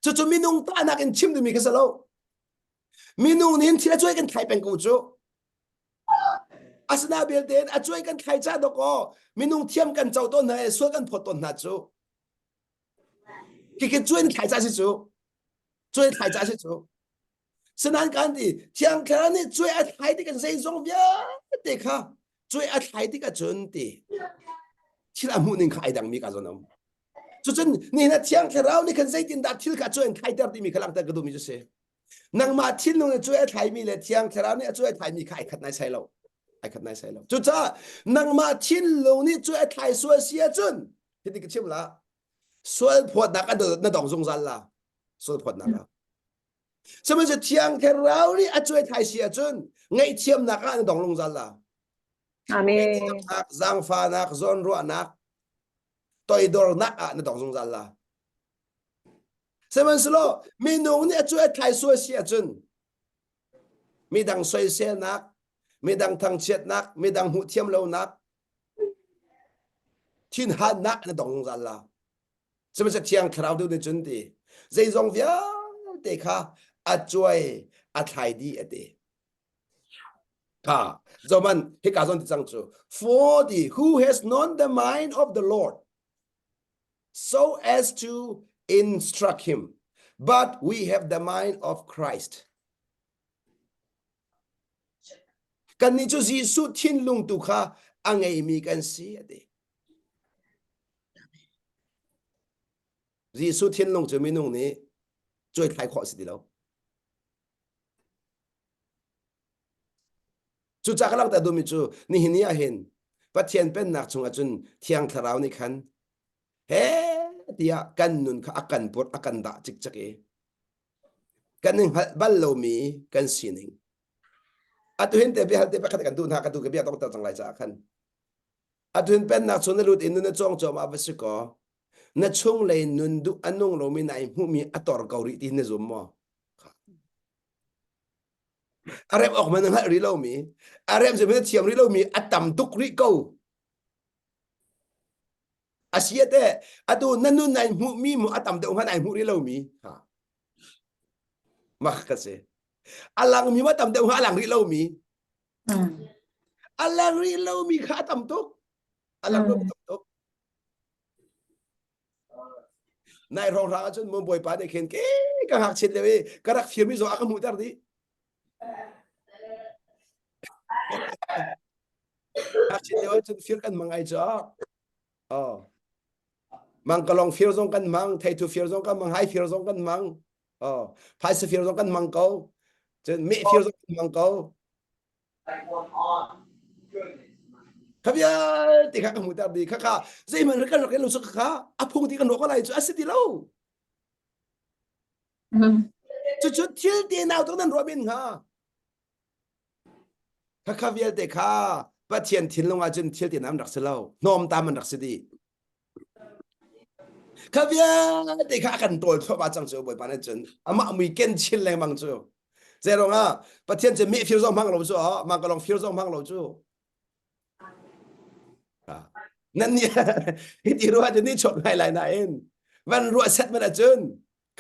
Cucu minung tahnak in chim duhmi kha si lo. Minung nih thil a cuai kan thlai peng ko cu. Asina belte a cuai kan thlai ca dok aw minung thiam kan co tawn hna i sual kan phawt tawn hna cu. Kikit cuai in thlai ca si cu. Cuai thlai ca si cu. Sinain kan ti Thiang Thlarau nih cuai a thlai tik in zeizong vialte kha cuai a thlai tik ahcun ti thil a hmuh ning kha ai dangmi ka zawn um. Cucun nihin ah Thiang Thlarau nih khan zeitindah thil kha cuai an thlaiter timi kha langhter ka duhmi cu si. Nangmah thinlung nih cuai a thlaimi le Thiang Thlarau nih a cuai a thlaimi kha ai khat nai sai lo. Ai khat nai sai lo. Cucaah nangmah thinlung nih cuai a thlai sual si ahcun hiti ka chim la sual phawtnak na dong zungzal la. Sual phawtnak ah. Sihmanhsehlaw Thiang Thlarau nih a cuai thlai si ahcun ngaihthiamnak ah na dong lungzal la. Amen. Zaangfahnak, zawnruahnak, toidornak ah na dong zungzal la. Sihmanhsehlaw minung nih a cuai thlai sual si ahcun midang soiselnak, midang thangchiatnak, midang hmuh thiam lonak, thinhannak na dong zungzal la. Sihmanhsehlaw Thiang Thlarau tu nih cun ti zeizong vialte kha a cuai a thlai dih a ti. Kha zoman hika zon ti cang cu for the who has known the mind of the Lord so as to instruct him but we have the mind of Christ. Kannih cu Jesuh thinlung tu kha a ngeimi kan si a ti. Jesuh thinlung cu minung nih cuaithlai khawh a si ti lo. Cucaah ka langhter duhmi cu nihin ni ah hin Pathian pennak chungah cun Thiang Thlarau nih khan he tiah kan nun kha a kan purh a kan dah cikcek i kan i hngalh bal lomi kan sining atu hin te biahal te pakhat kan duh hna ka tu ka bia dongter cang lai caah khan atu hin pennak chung na lut in nun na cawng cuahmah va si kaw na chunglei nun duh a nung lomi nai hmuhmi a tor ko rih ti na zum maw a rem awk man na hngalh rih lomi a rem cu na thiam rih lomi a tam tuk rih ko a si te atu na nun nai hmuhmi mu a tam deuh hnga nai hmuh rih lomi ha mak ka si a langmi ma tam deuh hnga a lang rih lomi a lang rih lomi kha a tam tuk a lang lomi tam tuk nai hrawng hrang ahcun mu bawipa nih khin ke ka ngakchiat lio i ka rak firmi zong a ka hmuhter dih ngakchiat lio ahcun fir kan mang ai cu oh mangkalong fir zong kan mang theithu fir zong kan mang hai fir zong kan mang oh phaisa fir zong kan mang ko cun meh fir zong kan mang ko Kha vialte kha ka hmuhter dih. Khakha zeihmanh kan rak lo cu khakha a phung ti kan ruah ko lai cu a si ti lo. Cucu thil te nau tuk nan ruah men hnga. Khakha vialte kha Pathian thinlung ah cun thil te nam rak si lo. Hnawmtam an rak si dih. Kha vialte kha a kan tawl thluahmah cang cu Bawipa nih cun amah mui ken chin lengmang cu. Zei ruangah Pathian cu meh fir zong hmang lo cu mah ka lawng fir zong hmang lo cu. Nan nih hiti ruah cu ni chuak ngai lai nain van ruah set man ahcun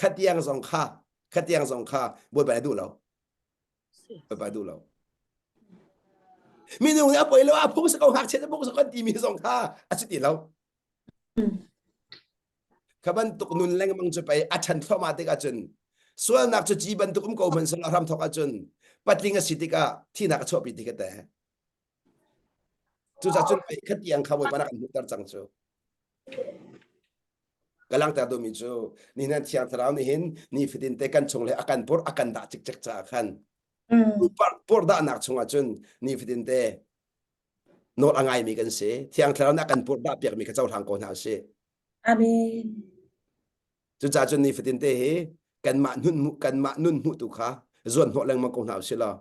khatiang zong kha khatiang zong kha Bawipa nih duh lo. Bawipa duh lo. Minung nih a poi lo a phung sa ko ngakchia a phung sa kan timi zong kha a si ti lo. Kha bantuk nun lengmang cu pei a ṭhan thluahmah tikah cun sualnak cu ci bantuk um ko hmanh seh hram thawk ahcun patling a si tikah thihnak a chuahpi ti ka te. Cucaah cun pei khatiang kha Bawipa rak kan hmuhter cang cu. Ka langhter duhmi cu nihin Thiang Thlarau nih hin nifatin te kan chung le a kan purh a kan dah cikcek caah khan purhdahnak chungah cun nifatin te nawl a ngaimi kan si. Thiang Thlarau nih a kan purhdah piakmi kha cohlang ko hna usih. Amen. Cucaah cun nifatin te hi kanmah nun kanmah nun hmuh tu kha zuan hnawh lengmang ko hna usih law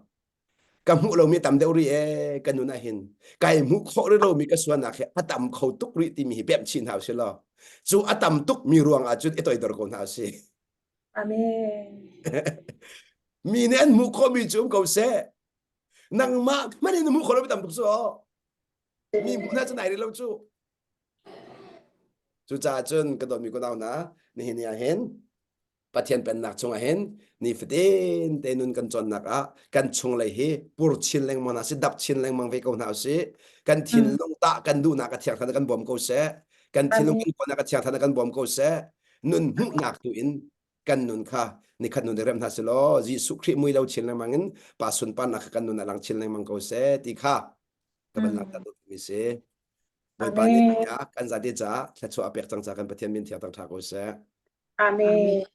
ka hmuh lomi tam deuh rih ee ka nun ah hin kai hmuh khawh rih lomi ka sualnak hi a tam kho tuk rih timi hi pemh chih hna usih law cu a tam tuk mi ruang ah cun i toidor ko hna usih. Amen. Mi nih an hmuh khawhmi cu um ko seh. Nangmah hmanh in na hmuh khawh lomi tam tuk cu mi hmuh hna cu nai rih lo cu. Cucaah cun ka dawtmi kunau hna nihin ni ah hin Pathian pennak chungah hin nifatin te nun kan cawnnak ah kan chunglei hi pur chin lengmang hna sih dap chin lengmang ve ko hna usih kan thinlung tah kan duhnak a thiang thlan kan bawm ko seh kan thinlung kan kawlnak a thiang thlan kan bawm ko seh nun hmuhnak tu in. kan nun kha nikhat nun rem hna selaw Jesuh Khrih mui lo chin lengmang in pa sunparnak kha kan nun ah lang chin lengmang ko seh ti kha ka van langhter duh mi si. Bawipa nih kan zate caah thluachuah a pek cang ca kan Pathian min thiang tang ṭha ko seh. Amen.